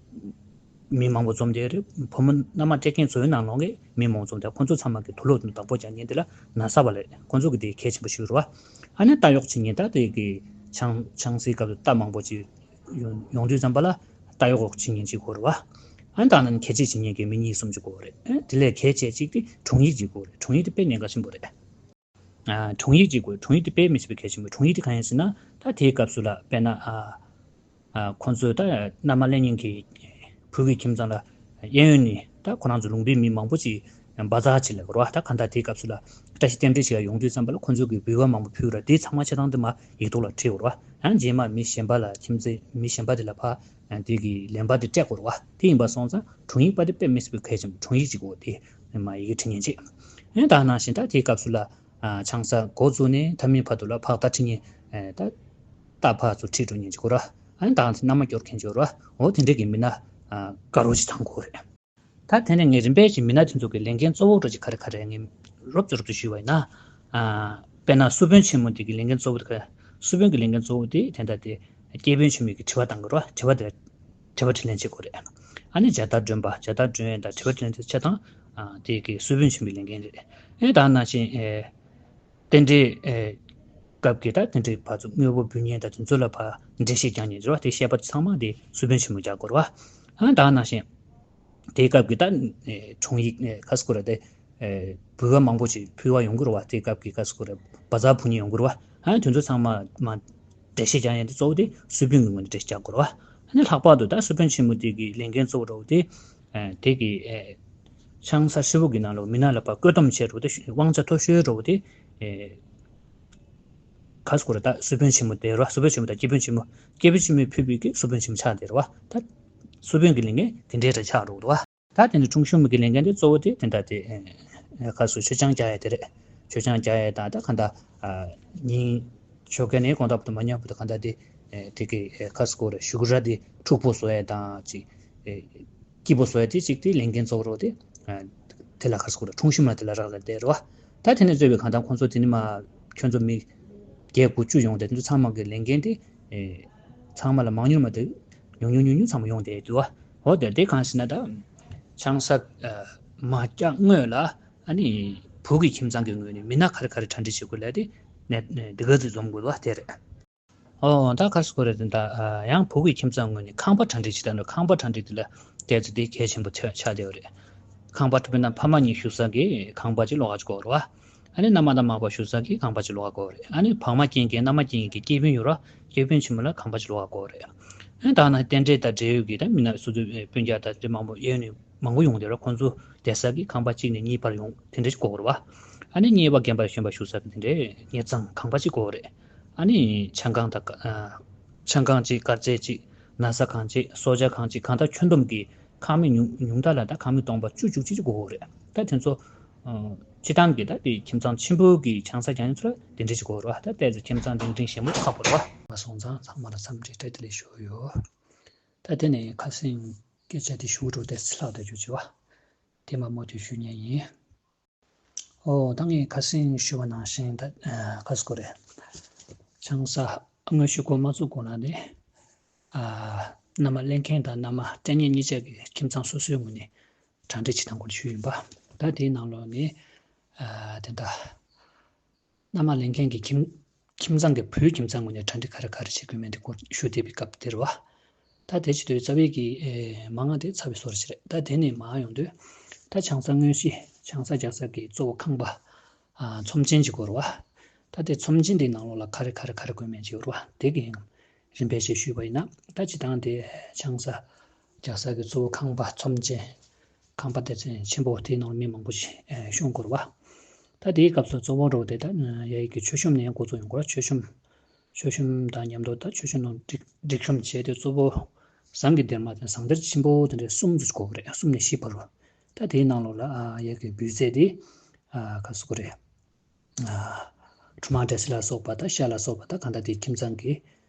མི་མང་པོ་འཛོམས་ཏེ་རེད། བུ་མོ་མནའ་མ་སྤྲད་མཁན་ཚོའི་ནང་ལོགས་ཀྱི་མི་མང་པོ་འཛོམས་ཏེ་ཁོང་ཚོ་ཚང་མ་གི་དུག་སློག་དང་བདག་པོ་རྒྱག་མཁན་དེ་ལ་ན་བཟའ་པ་ལས་ཁོང་ཚོ་གི་དེ་གལ་ཆེན་པོ་ཞིག་རེད་བ། ཨ་ནི་རྟ་གཡོག་བྱེད་མཁན་ད་དེ་གི་ཆང་ཆང་སའི་སྐབས་སུ་རྟ་མང་པོ་ཅིག་ཡོང་ཡོང་དུས་ཙམ་པ་ལ་རྟ་གཡོག་བྱེད་མཁན་གཅིག་དགོས་རེད་བ། ཨ་ནི་ད་ནང་གད་ཕྱིས་བྱེད་མཁན་གྱི་མི་གཉིས་གསུམ་ཅིག་དགོས་རེད། ཨ་དེ་ལས་གལ་ཆེ་གཅིག་དེ་དྲུང་ཡིག་ཅིག་དགོས་རེད། དྲུང་ཡིག་དེ་དཔེ་གནད་འགག་ཆེན་པོ་རེད། ཨ་དྲུང་ཡིག་ཅིག་དགོས། དྲུང་ཡིག་དེ་དཔེ་མི་སྲིད་པའི་གལ་ཆེན་པོ། དྲུང་ཡིག་དེ་གང་ཡིན་ཟེར་ན་ད་དེའི་སྐབས་སུ་ལ་དཔེར་ན་ཨ་ཨ་ཁོང་ཚོས་ད་མནའ་མ་ལེན་མཁན་གྱི་བུ་གི་ཁྱིམ་ཚང་ལ་གཡས་གཡོན་ནས་ད་ཁོ་རང་ཚོ་ལུང་པའི་མི་མང་པོ་ཅིག་བཛྲ་ཅིག་ལབ་དགོས་རེད་བ། ད་གང་ལྟར་དེའི་སྐབས་སུ་ལ་བཀྲ་ཤིས་རྟེན་འབྲེལ་ཞིག་ཡོང་དུས་ཙམ་པ་ལ་ཁོང་ཚོ་གི་འབུལ་བ་མང་པོ་ཕུལ་ར། དེ་ཚང་མ་བྱེད་སྟངས་དེ་མ་ཡིག་ཐོག་ལ་བྲིས་དགོས་རེད་བ། ཡང་རྗེས་མ་མི་གཞན་པ་ལ་ཁྱིམ་མཚེས་མི་གཞན་པ་དེ་ལ་ཕར་དེ་གི་ལན་པ་དེ་སྤྲད་དགོས་རེད་བ། དེ་ཡིན་པ་སོང་ཙང་དྲུང་ཡིག་པ་དེ་དཔེ་མི་སྲིད་པའི་གལ་ཆེན་པོ། དྲུང་ཡིག་ཅིག་དགོས། དེ་མ་ཡི་གེ་འབྲི་མཁན་ཅིག་ཨེ་ད་ནང་བཞིན་ད་དེའི་སྐབས་སུ་ལ་ཨ་ཆང་ས་འགོ་བཙུགས་ནས་མཐའ་མའི་བར་དུ་ལ་ཕག་རྟ་ཁྲིད་མཁན་ཨེ་ད་རྟ་ཕར་ཚུར་ཁྲིད་འགྲོ་མཁན་ཅིག་དགོས་ར། ཨ་ནི་ད་མནའ་མ་སྐྱོར་མཁན་ཅིག་དགོས་ར། འོ་དེ་འདྲས་ཀྱི་མི་སྣ་ཨ་དགའ་རོགས་ཅིག་ཚང་དགོས་རེད། ད་དེ་ནས་ངས་རིམ་པས་ཀྱི་མི་སྣ་དེ་ཚོ་གི་ལས་འགན་གཙོ་བོ་འདྲ་ཅིག་ག་རེ་ག་རེ་ངས་རོབ་ཙམ་རོབ་ཙམ་ཞུས་པ་ཡིན་ན། ཨ་དཔེར་ན་སུ་དཔོན་ཆེན་མོ་དེ་གི་ལས་འགན་གཙོ་བོ་དེ་ག་སུ་དཔོན་གྱི་ལས་འགན་གཙོ་བོ་དེ་དེ་འདྲ་དེ་སྐྱེས་དཔོན་ཆེན་མོ་གི་དྲི་བ་བཏང་དགོས་ར། དྲི་བ་དེ་དྲི་བ་དྲིས་ལན་བྱེད་དགོས་རེད། ཨ་ནི་བྱ་ལྟར་སྒྲོན་པ་བྱ་ལྟར་སྒྲོན་ཡས་དང་དྲི་བ་དྲིས་ལན་དེ་བྱེད་སྟངས་ཨ་དེ་གི་སུ་དཔོན་ཆེན་མོའི་ལས་འགན་རེད། ཨེ་ད་ནང་བཞིན་ཨེ་རྟེན་འབྲེལ་ཨེ་སྐབས་ཀྱི་ད་རྟེན་འབྲེལ་ཕར་ཚུར་དངོས་པོ་འབུལ་མཁན་དང་དེ་ཚོ་ལ་ཕར་འགྲེལ་བཤད་རྒྱག་མཁན་རེད་བ། དེ་བཤད་པ་ཚང་མ་དེ་སུ་དཔོན་ཆེན་མོ་རྒྱག་དགོས་རེད་བ། ཨ་ད་ནང་བཞིན། དེའི་སྐབས་ཀྱི་ད་ཨེ་དྲུང་ཡིག་ཨེ་ཁ་སྐོར་ར་དེ་ཨེ་འབུལ་བ་མང་པོ་ཞིག་ཕུལ་བ་ཡོང་གི་རེད་བ། དེའི་སྐབས་ཀྱི་ཁ་སྐོར་ར་བཛྲ་ཕུལ་མཁན་ཡོང་གི་རེད་བ། ཨ་དེ་ཚོ་ཚང་མ་མ་འགྲེལ་བཤད་རྒྱག་ཡས་དེ་གཙོ་བོ་དེ་སུ་དཔོན་གྱི་ངོས་ནས་འགྲེལ་བཤད་རྒྱག་དགོས་རེད་བ། ཨ་ནི་ལྷག་པར་དུ་ད་སུ་དཔོན་ཆེན་མོ་དེ་གི་ལས་འགན་གཙོ་བོ་འདྲ་བོ་དེ་ཨེ་དེ་གི་ཨེ་ཆང་ས་ཧྲིལ་པོ་གི་ནང་ལ་མི་སྣ་ལ་ཕར་བཀོད་སྡོམ་བྱས་འདྲ་བོ་དེ་དབང་ཆ་མཐོ་ཤོས་འདྲ་བོ་དེ་ཨེ་ཁ་སྐོར་ར་ད་སུ་དཔོན་ཆེན་མོ་དེ་རེད་བ། སུ་དཔོན་ཆེན་མོ་དང་སྐྱེས་དཔོན་ཆེན་མོ། སྐྱེས་དཔོན་ཆེན་མོས་ཕུལ་བའི་གི་སུ་དཔོན་ཆེན་མོ་ཆགས་དེ་རེད་བ། ད་སུ་དཔོན་གྱི་ལས་འགན་དེ་འདྲའི་འདྲ་ཆགས་འགྲོ་གི་འདུག་བ། ད་དེ་ནི་ཁྲུང་ཤུ་མི་གི་ལས་འགན་དེ་གཙོ་བོ་དེ་དེ་འདྲ་དེ་ཨེ་ཁ་སུ་མཆོད་ཆང་རྒྱག་ཡ་དེ་རེད། མཆོད་ཆང་རྒྱག་ཡ་དང་ད་ག་འདྲ་ཨ་ཉིན་ཞོགས་ཀས་ནས་དགོང་དག་བར་དུ་མ་ཉལ་བར་དུ་ག་འདྲ་དེ་ཨེ་དེ་གི་ཨེ་ཁ་སྐོར་ར་ཞུ་གུ་ར་དེ་འཁྲུག་པོ་བཟོ་ཡ་དང་ཅིག་ཨེ་སྐྱིད་པོ་བཟོ་ཡ་དེ་ཅིག་དེ་ལས་འགན་གཙོ་བོ་རོ་དེ་ཨ་དེ་ལ་ཁ་སྐོར་ར་ཁྲུང་ཤུ་མ་དེ་ལ་རག་ལ་དེ་རེད་བ། ད་དེ་ནས་གཙོས་པའི་གང་ལྟར་ཁོང་ཚོ་དེ་ནི་མ་ཁྱོད་ཚོ་མི་བརྒྱད་དགུ་བཅུ་ཡོང་དེ་དེ་ཚོ་ཚང་མ་གི་ལས་འགན་དེ་ཨེ་ཚང་མ་ལ་མང་ཉུང་མ་དེ་ཉུང་ཉུང་ཉུང་ཉུང་ཚང་མ་ཡོང་དེ་འདུག་བ། འོ་དེ་དེ་གང་ཟེར་ན་ད་ཆང་ས་ཨ་མ་རྒྱག་སྔོན་ལ་ཨ་ནི་བུ་གི་ཁྱིམ་ཚང་གི་ངོས་ནས་མི་སྣ་ག་རེ་ག་རེ་གྲ་སྒྲིག་བྱེད་དགོས་ལབ་དེ་ནས་འདི་ག་ཚོད་འཛོམས་དགོས་བ་དེ་རེད། ཨོ་ད་ག་རེ་ཟེར་དགོས་རེད་དེ་ད་ཡང་བུ་གི་ཁྱིམ་ཚང་ངོས་ནས་ཁང་པ་གྲ་སྒྲིག་བྱེད་ད་ནོ། ཁང་པ་གྲ་སྒྲིག་དེ་ལ་བལྟས་ཚེ་དེ་གལ་ཆེན་པོ་ཆགས་ཆགས་བསྡད་ཡོད་རེད། ཁང་པ་དེ་དཔེར་ན་ཕ་མ་གཉིས་བཞུགས་ས་གི་ཁང་པ་ཅིག་ལོགས་ཀ་ཅིག་དགོས་རེད་བ། ཨ་ནི་མནའ་མ་དང་མ་པ་བཞུགས་ས་གི་ཁང་པ་ཅིག་ལོགས་ཀ་དགོས་རེད། ཨ་ནི་བག་མ་སྐྱེན་མཁན་མནའ་མ་སྐྱེན་མཁན་གྱི་སྐྱེས་དཔོན་ཡོད་ར། སྐྱེས་དཔོན་ཆེན་མོ་ལ་ཁང་པ་ཅིག་ལོགས་ཀ་དགོས་རེད། ཨ་ནི་ད་ནང་རྟེན་འབྲེལ་དང་འབྲེལ་ཡོད་ཀྱི་ད་མི་སྣ་སོ་སོའི་སྤུན་ཀྱག་དང་དེ་མང་པོ་གཡས་གཡོན་ནས་མང་པོ་ཡོང་དེ་ར། ཁོང་ཚོ་བསྡད་ས་གི་ཁང་པ་གཅིག་ནས་གཉིས་བར་ཡོང་དེ་འདྲ་ཅིག་དགོས་རེད་བ། ཨ་ནི་གཉེར་པ་རྒན་པ་གཞོན་པ་བཞུགས་ས་གི་དེ་འདྲའི་གཉེར་ཚང་ཁང་པ་ཅིག་དགོས་རེད། ཨ་ནི་ཆང་ཁང་དང་ཨ་ཆང་ཁང་གཅིག་དཀར་ཟས་གཅིག་ན་བཟའ་ཁང་གཅིག་གསོལ་ཇ་ཁང་གཅིག་གང་ལྟར་ཁྱོན་བསྡོམས་ཀྱི་ཁང་མིག་ཉུང་ཉུང་མཐའ་ལ་ད་ཁང་མིག་སྟོང་པ་བཅུ་བཅུ་གཅིག་ཅིག་དགོས་རེད། ད་དེ་ཚོ་ཨ་སྤྱི་བཏང་གི་ད་དེ་ཁྱིམ་ཚང་ཆེན་པོ་གི་ཆང་ས་རྒྱག་མཁན་ཚོ་ལ་དེ་འདྲ་ཅིག་དགོས་རེད་བ། ད་ལྟའི་ཚེ་ཁྱིམ་ཚང་འབྲིང་འབྲིང་ཞན་པོ་ཁག་པོ་རེད་བ། མ་སོང་ཙང་ཚང་མ་ལ་འཚམས་འདྲི་བཀྲ་ཤིས་བདེ་ལེགས་ཞུ་གི་ཡོད། ད་དེ་ནས་ཁ་སེང་སྐད་ཆ་དེ་ཞུ་འགྲོ་དེ་ཚེ་ལྷག་ད་རྒྱུ་ཅི་བ། དེ་མ་མོ་དེ་ཞུ་ཉན་ཡིན། ཨོ་ད་ངས་ཁ་སེང་ཞུ་བ་ནང་བཞིན་ད་ཨ་ཁ་སྐོར་རེད། ཆང་ས་དངོས་གཞི་འགོ་མ་བཙུགས་གོང་ལ་ནས་ཨ་མནའ་མ་ལེན་མཁན་དང་མནའ་མ་སྤྲད་མཁན་གཉིས་ཆ་གི་ཁྱིམ་ཚང་སོ་སོའི་ངོས་ནས་གྲ་སྒྲིག་བྱེད་སྟངས་སྐོར་ཞུས་ཡིན་པ། ད་དེའི་ནང་ལོགས་ནས་ཨ་དེ་འདྲ་མནའ་མ་ལེན་མཁན་གྱི་ཁྱིམ་ཁྱིམ་ཚང་གི་བུའི་ཁྱིམ་ཚང་ངོས་ནས་གྲ་སྒྲིག་ག་རེ་ག་རེ་བྱེད་དགོས་མིན་དེ་སྐོར་ཞུ་བསྡད་པའི་སྐབས་དེ་རེད་བ། ད་དེ་བྱེད་དུས་རྩ་བའི་གི་ཨེ་མ་ང་དེ་ཚ་བའི་སོར་ཞིག་རེད། ད་དེ་ནས་མ་ཡོང་དུས་ད་ཆང་ས་དངོས་གཞི་ཆང་ས་རྒྱག་ས་གི་གཙོ་བོ་ཁང་པ་ཨ་ཚོམས་ཆེན་ཅིག་དགོས་རེད་བ། ད་དེ་ཚོམས་ཆེན་དེའི་ནང་ལོགས་ལ་ག་རེ་ག་རེ་ག་རེ་དགོས་མིན་ཅིག་ཡོད་རེད་བ། དེ་གི་ཡང་རིམ་པས་ཞིག་ཞུས་པ་ཡིན་ན། ད་སྤྱི་བཏང་དེ་ཆང་ས་རྒྱག་ས་གི་གཙོ་བོ་ཁང་པ་ཚོམས་ཆེན། ཁང་པ་སྡེ་ཚན་ཆེན་པོ་དེའི་ནང་མི་མང་པོ་ཞིག་ཨེ་ཤོང་དགོས་རེད་བ། ད་དེའི་སྐབས་སུ་གཙོ་བོ་འདྲ་བོ་དེ་ད་ཡ་ཡི་གི་མཆོད་གཤོམ་ནས་འགོ་བཙུགས་ཡོང་དགོས་རེད། མཆོད་གཤོམ་མཆོད་གཤོམ་དང་མཉམ་དུ་ད་མཆོད་གཤོམ་ནང་སྒྲིག་སྒྲིག་གཤོམ་བྱས་ཏེ་གཙོ་བོ་ ཟངས་ཀྱི་སྡེར་མ་དང་ཟངས་གཏེར་ཆེན་པོ་དེ་འདྲའི་གསུམ་དུ་གོ་གི་རེད། གསུམ་ནས་བཞི་བར་རོ། ད་དེའི་ནང་ལོགས་ལ་ཨ་ཡ་གི་འབུལ་རྫས་དེ་ཨ་ག་ཟེར་དགོས་རེད། ཨ་ཁྲུ་མ་འབྲས་སིལ་ལ་སོགས་པ་དང་ཤ་ལ་སོགས་པ་དང་གང་ལྟར་དེའི་ཁྱིམ་ཚང་གི་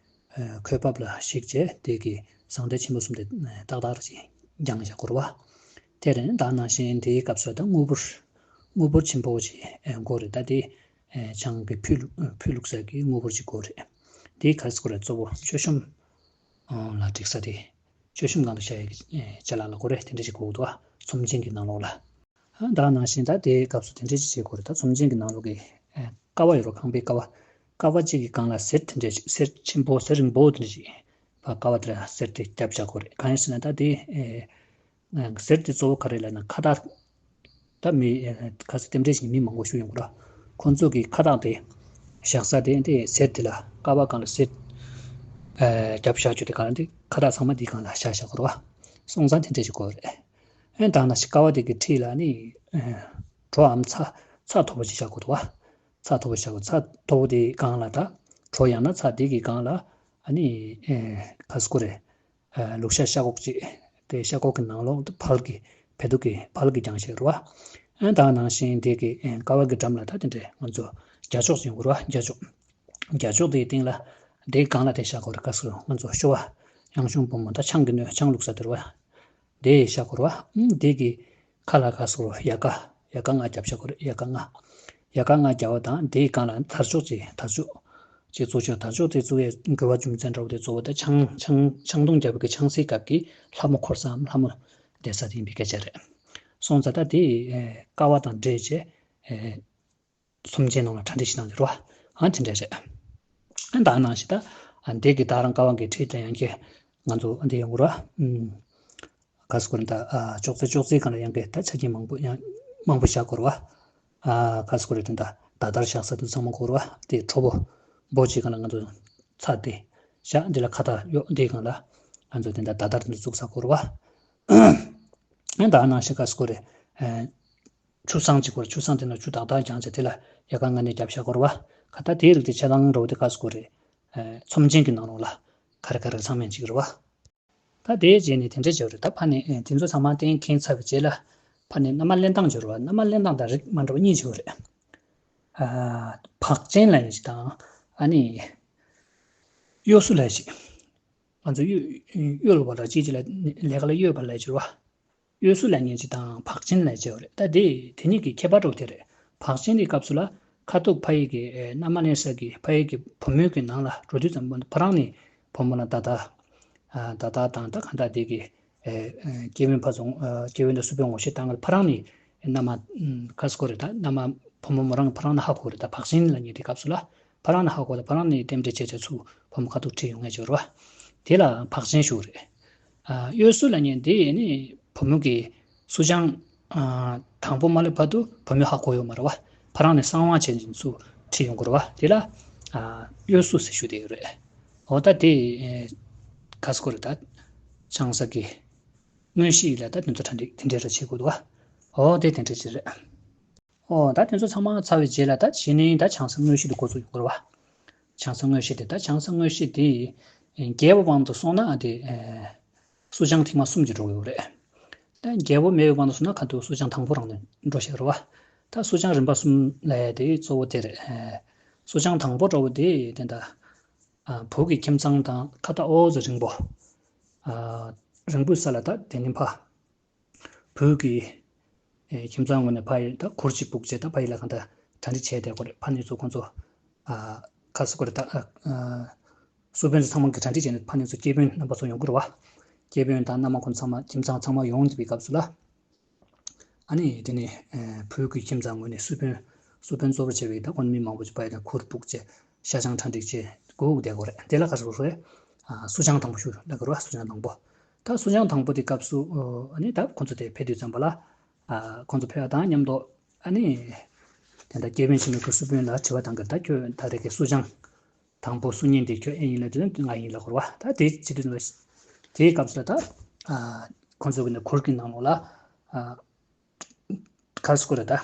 ཨ་འཁོས་བབས་ལ་གཞིགས་བྱས་དེ་གི་ཟངས་གཏེར་ཆེན་པོ་གསུམ་དེ་ཏག་ཏག་ཅིག་བརྐྱངས་བཞག་དགོས་རེད་བ། དེ་རེད། ད་ནང་བཞིན་དེའི་སྐབས་སུ་ད་དངུལ་ཕོར། དངུལ་ཕོར་ཆེན་པོ་ཅིག་ཨ་དགོས་རེད། ད་དེ་ཨ་ཆང་གི་ཕུད་བླུགས་ཕུད་བླུགས་ས་གི་དངུལ་ཕོར་ཅིག་དགོས་རེད། དེའི་ག་ཟེར་དགོས་རེད། གཙོ་བོ་མཆོད་གཤོམ་ཨ་ལ་སྒྲིག་ས་དེ། མཆོད་གཤོམ་སྒང་དུ་བཞག་ཡས་ཀྱི་ཅ་ལག་ལ་གོ་རེ་དེ་འདྲ་ཞིག་དགོས་འདུག་ཚོམས་ཆེན་གྱི་ནང་ལོགས་ལ། ད་ནང་བཞིན་ད་དེའི་སྐབས་སུ་དེ་འདྲ་ཞིག་བྱེད་དགོས་རེད། ད་ཚོམས་ཆེན་གྱི་ནང་ལོགས་ཀྱི་ཀ་བ་ཡོད་རོ། ཁང་པའི་ཀ་བ། ཀ་བ་གཅིག་གི་སྒང་ལ་གསེར་དེ་འདྲ་ཞིག་གསེར་ཆེན་པོ་གསེར་རིང་པོ་དེ་འདྲ་ཞིག་ཀ་བ་དེ་ལ་གསེར་དེ་བརྒྱབ་བཞག་དགོས་རེད། གང་ཡིན་ཟེར་ན་ད་དེ་གསེར་དེ་གཙོ་བོ་ག་རེ་ལབ་ན་ཁ་བཏགས། ད་མི་ཁ་ས་རྟེན་འབྲེལ་ཞིག་མི་མང་པོ་ཞུ་ཡོང་གི་ར། ཁོང་ཚོ་གི་ཁ་བཏགས་དེ་བཞག་ས་དེ་དེ་གསེར་དེ་ལ་ཀ་བ་སྒང་ལ་གསེར་བརྒྱབ་བཞག་རྒྱུ་དེ་གང་ལ་དེ་ཁ་བཏགས་ཚང་མ་དེའི་སྒང་ལ་བཞག་བཞག་དགོས་ར་བ། སོང་ཙང་དེ་འདྲ་ཞིག་དགོས་རེད། ཨེ་ད་ནང་བཞིན་ཀ་བ་དེ་གི་འཁྲིས་ལ་ནི་གྲོ་འམ་ཚྭ་ཚྭ་མཐོ་པོ་ཅིག་བཞག་དགོས་འདུག་བ། ཚྭ་མཐོ་པོ་བཞག་དགོས། ཚྭ་མཐོ་པོ་དེའི་སྒང་ལ་ད་གྲོ་ཡང་ན་ཚྭ་དེ་གི་སྒང་ལ་ཨ་ནི་ཨེ་ག་ཟེར་དགོས་རེད། ལུག་ཤ་ཤ་ཁོག་ཅིག་དེ་ཤ་ཁོག་གི་ནང་ལོགས་དུ་བལ་གྱི་བལ་དུ་གི་བལ་གྱི་རྒྱང་ཤེལ་རུ་བ། ཨ་ད་ནང་བཞིན་དེ་གི་ཀ་བ་གི་འགྲམ་ལ་ད་དེ་འདྲའི་ང་ཚོ་རྒྱ་ཅོག་ཅིག་ཡོང་གི་རུ་བ། རྒྱ་ཅོག་རྒྱ་ཅོག་དེའི་སྟེང་ལ་དེའི་སྒང་ལ་དེ་ཤ་ཁོག་རེ་ག་ཟེར་ང་ཚོ་ཤོ་བ་ཡང་ཤུང་བུ་མོ་ད་ཆང་གི་སྣོད་ཆང་བླུགས་ས་དེ་རུ་བ། དེ་ཤ་ཁོག་རུ་བ། དེ་གི་ཁ་ལ་ག་ཟེར་ཡལ་ག་ཡལ་ག་ལྔ་བརྒྱབ་བཞག་གོ་རེད། ཡལ་ག་ལྔ། ཡལ་ག་ལྔ་བརྒྱབ་པ་དང་དེའི་སྒང་ལ་དར་ལྕོག་ཅིག་དར་ལྕོག་ཅིག་བཙུགས་ཆོག་དར་ལྕོག་དེ་བཙུགས་ཡས་དགོས་པ་རྒྱུ་མཚན་འདྲ་བོ་དེ་གཙོ་བོ་དེ་ཆང་ཆང་ཆང་འཐུང་རྒྱག་པའི་གི་ཆང་སའི་སྐབས་ཀྱི་ལྷ་མོ་འཁོར་སའམ་ལྷ་མོ་བསྡད་ས་དེ་ཡིན་པའི་སྐད་ཆ་རེད། སོང་ཙང་ད་དེ་ཀ་བ་དང་འབྲེལ་བྱས་ཚོམས་ཆེན་ནང་ལ་གྲ་སྒྲིག་ཞིག་གནང་འདུག་རོ། ཨ་དེ་འདྲ་རེད། ཨ་ད་ནང་བཞིན་ད་འདི་གི་ད་རང་ཀ་བ་གི་འཁྲིས་དེ་ཡང་གི་ང་ཚོ་འདི་ཡོང་གི་རོ། ག་ཟེར་དགོས་རེད་ད། ཨ་ཅོག་ཙེ་ཅོག་ཙེའི་སྒང་ལ་ཡང་གི་ད་ཆ་རྐྱེན་མང་པོ་ཡང་མང་པོ་བཞག་དགོས་རེད་བ། ཨ་ག་ཟེར་དགོས་རེད་ད། ད་ད་ལྟར་བཞག་ས་དེ་ཚང་མ་དགོས་རེད་བ། དེ་གྲོ་པོ་འབོ་ཅིག་སྒང་ལ་ང་ཚོ་ཚྭ་དེ་བཞག་འདི་ལ་ཁ་བཏགས་གཡོག་འདིའི་སྒང་ལ་ང་ཚོ་དེ་འདྲ་ད་ད་ལྟར་འདི་བཙུགས་ས་དགོས་རེད་བ། ཨ་ད་ནང་བཞིན་ག་ཟེར་དགོས་རེད། ཨ་ཆུ་སྲང་ཅིག་དགོས་རེད། ཆུ་སྲང་དེ་ན་ཆུ་དག་དག་རྒྱང་བྱས་དེ་ལ་ཡལ་ག་ལྔ་སྣོད་བརྒྱབ་བཞག་དགོས་རེད་བ། ག་ད་དེའི་རིགས་དེ་ཆ་ཚང་འགྲོ་བ་དེ་ག་ཟེར་དགོས་རེད། ཨ་ཚོམས་ཆེན་གྱི་ནང་ལོགས་ལ་ག་རེ་ག་རེ་ཚང་མ་ཡིན་ཅིག་རེད་བ། ད་དེའི་རྗེས་ནས་དེ་འདྲ་བྱས་པ་རེད། ད་ཕ་ནས་ཨེ་དེ་ཚོ་ཚང་མ་གཏན་འཁེལ་ཚར་བའི་རྗེས་ལ་ཕ་ནས་མནའ་མ་ལེན་སྟངས་བྱས་པ་རེད་བ། མནའ་མ་ལེན་སྟངས་དང་རིགས་མ་འདྲ་བ་གཉིས་བྱས་པ་རེད། ཨ་བག་ཅན་ལབ་མཁན་ཅིག་དང་ཨ་ནི་གཡོ་སུ་ལབ་ཅིག་ང་ཚོ་གཡོ་གཡོ་ལ་བ་ལ་ཅིག་ཅིག་ལ་ལས་ཀ་ལ་གཡོ་བ་ལབ་བྱས་པ་རེད་བ། གཡོ་སུ་ལབ་མཁན་ཅིག་དང་བག་ཅན་ལབ་བྱས་པ་རེད། ད་དེ་དེ་གཉིས་ཀྱི་ཁྱད་པར་འདྲ་བོ་དེ་རེད། བག་ཅན་གྱི་སྐབས་སུ་ལ་ཁ་ཐུག་ཕ་ཡུལ་གྱི་ཨེ་མནའ་མ་ལེན་ས་གི་ཕ་ཡུལ་གྱི་བུ་མོའི་གི་ནང་ལ་འགྲོ་དུས་ཙམ་པ་ཕ་རང་ནས་བུ་མོ་ལ་ད་ལྟ་ཨ་ད་ལྟ་དང་ད་གང་ལྟར་དེ་གི་ཨེ་ཨེ་སྐྱེ་བོའི་ཕ་ཚོ་ཨ་སྐྱེ་བོ་འདི་སུ་དཔོན་ངོ་ཤེས་བཏང་གི་ཕ་རང་ནས་མནའ་མ་ཨ་ག་ཟེར་དགོས་རེད། ད་མནའ་མ་བུ་མོ་མོ་རང་ཕ་རང་ནས་ཧ་གོ་རེད། ད་བག་ཅན་ལབ་མཁན་དེ་སྐབས་སུ་ལ་ཕ་རང་ནས་ཧ་གོ་ད་ཕ་རང་ནས་རྟེན་འབྲེལ་བྱས་བྱས་ཚུར་བུ་མོ་ཁ་ཐུག་ཁྲིད་ཡོང་མཁན་ཅིག་རེད་བ། དེ་ལ་བག་ཅན་ཞུ་རེད། ཨ་གཡོ་སུ་ལབ་མཁན་དེ་ནི་བུ་མོ་གི་སུ་ཆང་ཨ་དང་པོ་མ་སླེབས་བར་དུ་བུ་མོས་ཧ་གོ་ཡོད་མ་རེད་བ། ཕ་རང་ནས་གསང་བ་བྱས་ནས་ཚུར་ཁྲིད་ཡོང་གི་རེད་བ། དེ་ལ་ཨ་གཡོ་སུ་ཟེར་ཞུ་བསྡད་ཡོད་རེད། འོ་ད་དེ་ཨེ་ག་ཟེར་དགོས་རེད་ད། ཆང་ས་གི་དངོས་གཞི་ལ་ད་དེ་ཚོ་གྲ་སྒྲིག་དེ་འདྲས་ར་བྱེད་དགོས་འདུག་བ། འོ་དེ་དེ་འདྲས་ཅིག་རེད། ཨོ་ད་དེ་ཚོ་ཚང་མ་ཚར་བའི་རྗེས་ལ་ད་གཞི་ནས་ད་ཆང་ས་དངོས་གཞི་དེ་འགོ་ཚུགས་ཡོང་གི་རེད་བ། ཆང་ས་དངོས་གཞི་དེ་ད་ཆང་ས་དངོས་གཞི་དེ་རྒྱས་པོ་དབང་དུ་སོང་ན་དེ་སུ་ཆང་ཐེངས་མ་གསུམ་གྱི་འགྲོ་གི་ཡོད་རེད། ད་རྒྱས་པོ་མེད་པའི་དབང་དུ་སོང་ན་ཁ་ཐུག་སུ་ཆང་དང་པོ་རང་ནས་འགྲོ་ཤེས་རེད་བ། ད་སུ་ཆང་རིམ་པ་གསུམ་ལ་ཡ་དེ་གཙོ་བོ་དེ་རེད། སུ་ཆང་དང་པོ་འགྲོ་བ་དེ་དེ་ད་བུ་གི་ཁྱིམ་ཚང་དང་ཁ་ཐག་ཨོ་ཙི་རིང་པོ། རིང་པོའི་ས་ལ་ད་དེ་ནས་ཕ། བོད་ཀྱི་ཁྱིམ་ཚང་ངོས་ནས་ཕ་ཡི་ད་གུར་གཅིག་སྤུག་བྱས་ད་ཕ་ཡི་ལ་གང་ལྟར་གྲ་སྒྲིག་བྱས་བསྡད་ཀྱི་རེད། ཕ་ནས་ཚུར་ཁོང་ཚོ་ག་ཟེར་དགོས་རེད་ད། སུ་དཔོན་ཚོ་ཚང་མ་གི་གྲ་སྒྲིག་བྱས་ནས་ཕ་ནས་ཚུར་སྐྱེ་དཔོན་རྣམ་པ་ཚོ་ཡོང་གི་རེད་བ། སྐྱེ་དཔོན་དང་མནའ་མ་ཁོང་ཚང་མ་ཁྱིམ་ཚང་ཚང་མ་ཡོང་བའི་སྐབས་སུ་ལ། ཨ་ནི་དེ་ནས་བོད་ཀྱི་ཁྱིམ་ཚང་ངོས་ནས་སུ་དཔོན་སུ་དཔོན་གཙོ་བོ་བྱས་པའི་ད་ཁོང་མི་མང་པོ་ཅིག་ཕ་ཡི་ད་གུར་སྤུག་བྱས་ཤ་ཆང་གྲ་སྒྲིག་བྱས་སྒུག་བསྡད་ཀྱི་རེད། དེ་ལ་ག་ཟེར་དགོས་རེད། སུ་ཆང་དང་པོ་ཞུ་ལབ་ཀྱི་རེད་བ། སུ་ཆང་དང་པོ། ད་སུ་ཆང་དང་པོ་དེ་སྐབས་སུ་ཨ་ནི་ད་ཁོང་ཚོ་དེ་ཕེབས་དུས་ཙམ་པ་ལ། ཨ་ཁོང་ཚོ་ཕེབས་པ་དང་མཉམ་དུ་ཨ་ནི་དེ་འདྲ་སྐྱེ་དཔོན་ཆེན་མོས་ཁོ་སུ་དཔོན་ལ་དྲི་བ་བཏང་གི་ད་ཁྱོད་ད་རེས་ཀྱི་སུ་ཆང་དང་པོ་སུ་ཉིད་དེ་ཁྱོད་ཨེ་ཡིན་ལབ་དུས་ང་ཡིན་ལབ་ཀྱི་རེད་བ། ད་དེ་བྱེད་དུས་ཙམ་པ་དེའི་སྐབས་སུ་ད་ཨ་ཁོང་ཚོ་གི་ནི་གུར་གྱི་ནང་ལོགས་ལ་ཨ་ག་རེ་ཟེར་དགོས་རེད་ད།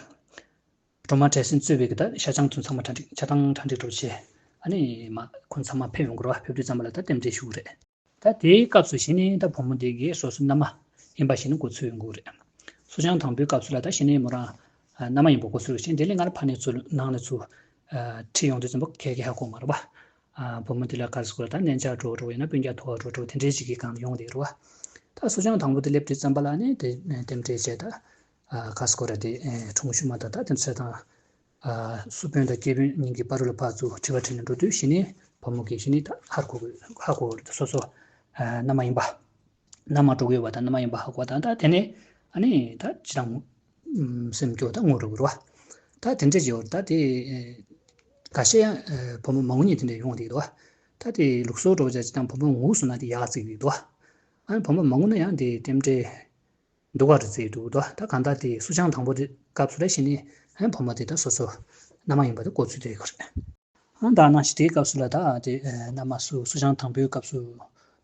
སྒྲོལ་མ་བྲེ་སེང་གཙོས་པའི་གི་ད་ཤ་ཆང་དུ་ཚང་མ་གྲ་སྒྲིག་ཆ་ཚང་གྲ་སྒྲིག་གྲོགས་བྱས། ཨ་ནི་མ་ཁོང་ཚང་མ་ཕེབས་ཡོང་གི་རེད་བ། ཕེབས་དུས་ཙམ་པ་ལ་ད་རྟེན་འབྲེལ་ཞུ་གི་རེད། ད་དེའི་སྐབས་སུ་གཞི་ནས་ད་བུ་མོ་དེ་གའི་སོ་སོ་མནའ་མ་ཡིན་པ་ཞིག་ནི་གོ་ཚུལ་ཡོང་གི་རེད། སོ་བྱང་དང་པོའི་སྐབས་སུ་ལ་ད་གཞི་ནས་མོ་རང་མནའ་མ་ཡིན་པ་གོ་ཚུལ་ཡོད་ཕྱིན། དེ་ལས་སྔར་ཕ་ནས་ཚུར་ནང་ནས་ཚུར་ཁྲིད་ཡོང་དུས་ཙམ་པ་ཁྱེད་ཀྱིས་ཧ་གོ་མ་རེད་པ། བུ་མོ་དེ་ལ་ག་རེ་ཟེར་དགོས་རེད། ད་གནས་མཇལ་འགྲོ་འགྲོ་ཡིན་ན་སྤུན་ཀྱག་ཐུག་ག་འགྲོ་འགྲོ་དེ་འདྲའི་ཞིག་གི་སྒང་ཡོང་བསྡད་རེད་པ། ད་སོ་བྱང་དང་པོ་དེ་སླེབས་དུས་ཙམ་པ་ལ་ནི་དེ་རྟེན་འབྲེལ་བྱས་ད་ག་རེ་ཟེར་དགོས་རེད། དེ་ཁྲུང་ཤུ་མ་དང་ད་དེ་ཚོ་དང་། སུ་དཔོན་དང་སྐྱེས་དཔོན་གཉིས་ཀྱི་བར་ལ་ཕར་ཚུར་དྲི་བ་དྲིས་ནས་འགྲོ་དུས་གཞི་ནས་བུ་མོ་གིས་གཞི་ནས་ད་ཧ་གོ་ཧ་གོ་སོ་སོ་མནའ་མ་ཡིན་པ། མནའ་མ་འགྲོ་གི་ཡོད་པ་དང་མནའ་མ་ཡིན་པ་ཧ་གོ་བ་དང་། ད་དེ་ནས་ཨ་ནི་ད་ཅི་དང་སེམས་སྐྱོ་ད་ངུ་རུ་བུར་བ། ད་དེ་འདྲས་ཀྱི་འོར་ད་དེ་ཁ་ཤས་ཡང་བུ་མོ་མ་ངུ་ནས་དེ་འདྲས་ཡོང་བསྡད་འདུག་ད་དེ་ལུགས་སྲོལ་འགྲོ་བྱ་ཅི་དང་བུ་མོ་ངུ་སོང་ན་དེ་ཡག་བརྩིས་ཀྱི་འདུག་ཨ་ནི་བུ་མོ་མ་ངུ་ན་ཡང་དེ་རྟེན་འབྲེལ་འདུག་ག་རེ་བརྩིས་འདུག་ད་གང་ལྟར་དེ་སུ་བྱང་དང་པོ་དེ་སྐབས་སུ་ལ་གཞི་ནས་ཨ་ནི་བུ་མོ་དེ་ད་སོ་སོ་མནའ་མ་ཡིན་པ་དེ་གོ་ཚུལ་དེ་ཡོད་རེད། ཨང་ད་ནང་བཞིན་དེའི་སྐབས་སུ་ལ་ད་དེ་མནའ་མ་སུ་སུ་བྱང་དང་པོའི་སྐབས་སུ་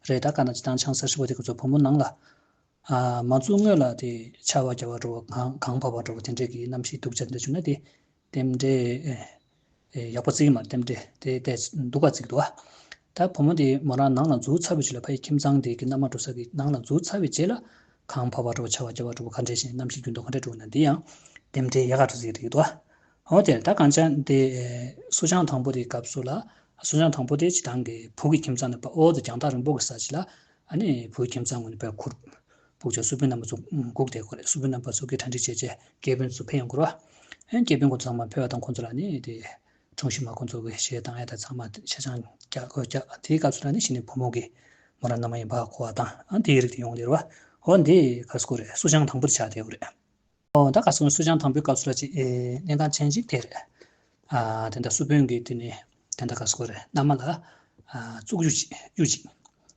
རེད། ད་ག་ན་ཅི་དང་ཆང་ས་ཧྲིལ་པོ་དེ་སྐབས་སུ་བུ་མོ་ནང་ལ་མ་བཙུགས་སྔོན་ལ་དེ་ཆར་པ་བརྒྱབ་པ་འདྲ་བོ་གངས་གངས་བབས་པ་འདྲ་བོ་དེ་འདྲས་ཀྱི་གནམ་གཤིས་སྡུག་ཅག་འདྲ་བྱུང་ན་དེ་རྟེན་འབྲེལ་ཡག་པོ་བརྩི་གི་མ་རེད། རྟེན་འབྲེལ་དེ་དེ་སྡུག་ག་བརྩི་གི་འདུག་བ། ད་བུ་མོ་དེ་མོ་རང་ནང་ལ་འཛུལ་ཚར་བའི་རྗེས་ལ་ཕ་ཡི་ཁྱིམ་ཚང་དེ་གི་མནའ་མ་འགྲོ་ས་གི་ནང་ལ་འཛུལ་ཚར་བའི་རྗེས་ལ་གངས་བབས་པ་འདྲ་བོ་ཆར་པ་བརྒྱབ་པ་འདྲ་བོ་ག་འདྲས་ཤིག་གནམ་གཤིས་འགྱུར་ལྡོག་ག་འདྲས་འགྲོ་ན་འདི་ཡང་རྟེན་འབྲེལ་ཡག་ག་འགྲོ་ཟིག་རེད་འདུག་འོ་དེ་ད་གང་ཅང་དེ་སུ་བྱང་དང་པོ་དེའི་སྐབས་སུ་ལ་སུ་བྱང་དང་པོ་དེ་སྤྱི་བཏང་གི་བུ་གི་ཁྱིམ་ཚང་ནས་ཕར་ཨོ་ཙི་རྒྱང་ཐག་རིང་པོ་གི་ས་ཞིག་ལ་ཨ་ནི་བུ་གི་ཁྱིམ་ཚང་ངོས་ནས་ཕར་ཁུར་ཕུག་ཅོག་སུ་དཔོན་རྣམ་པ་ཚོ་སྒུག་བསྡད་ཀྱི་རེད། སུ་དཔོན་རྣམ་པ་ཚོ་གི་གྲ་སྒྲིག་བྱས་བྱས་སྐྱེས་དཔོན་ཚོ་ཕེབས་ཡོང་གི་རེད་བ། ཨ་ནི་སྐྱེས་དཔོན་ཁོ་ཚོ་ཚང་མ་ཕེབས་པ་དང་ཁོ་ཚོ་ལ་ནི་དེ་ཁྲུང་ཞུ་མ་ཁོ་ཚོ་གི་གཞས་བཏང་ཡ་དང་ཚང་མ་ཆ་ཆང་རྒྱག་དགོས་རྒྱག་དེའི་སྐབས་སུ་ལ་ནི་གཞི་ནས་བུ་མོ་གི་མོ་རང་མནའ་མ་ཡིན་པ་གོ་བ་དང་། ཨ་དེའི་རིགས་དེ་ཡོང་བསྡད་རེད་བ། འོ་འདི་ག་རེ་ཟེར་དགོས་རེད། སུ་བྱང་དང་པོ་དེ་ཆགས་བསྡད་ཡོད་རེད། ཨོ་ད་ག་སོང་སུ་བྱང་དང་པོའི་སྐབས་སུ་ལ་ཅིག་ཨེ་གནས་སྟངས་ཆེན་ཅིག་དེ་རེད། ཨ་དེ་འདྲ་སུ་དཔོན་གྱིས་དེ་ནས་དེ་འདྲ་ག་སོང་རེད། མནའ་མ་ལ་ཨ་བཙུགས་གཡུ་ཅིག་གཡུ་ཅིག་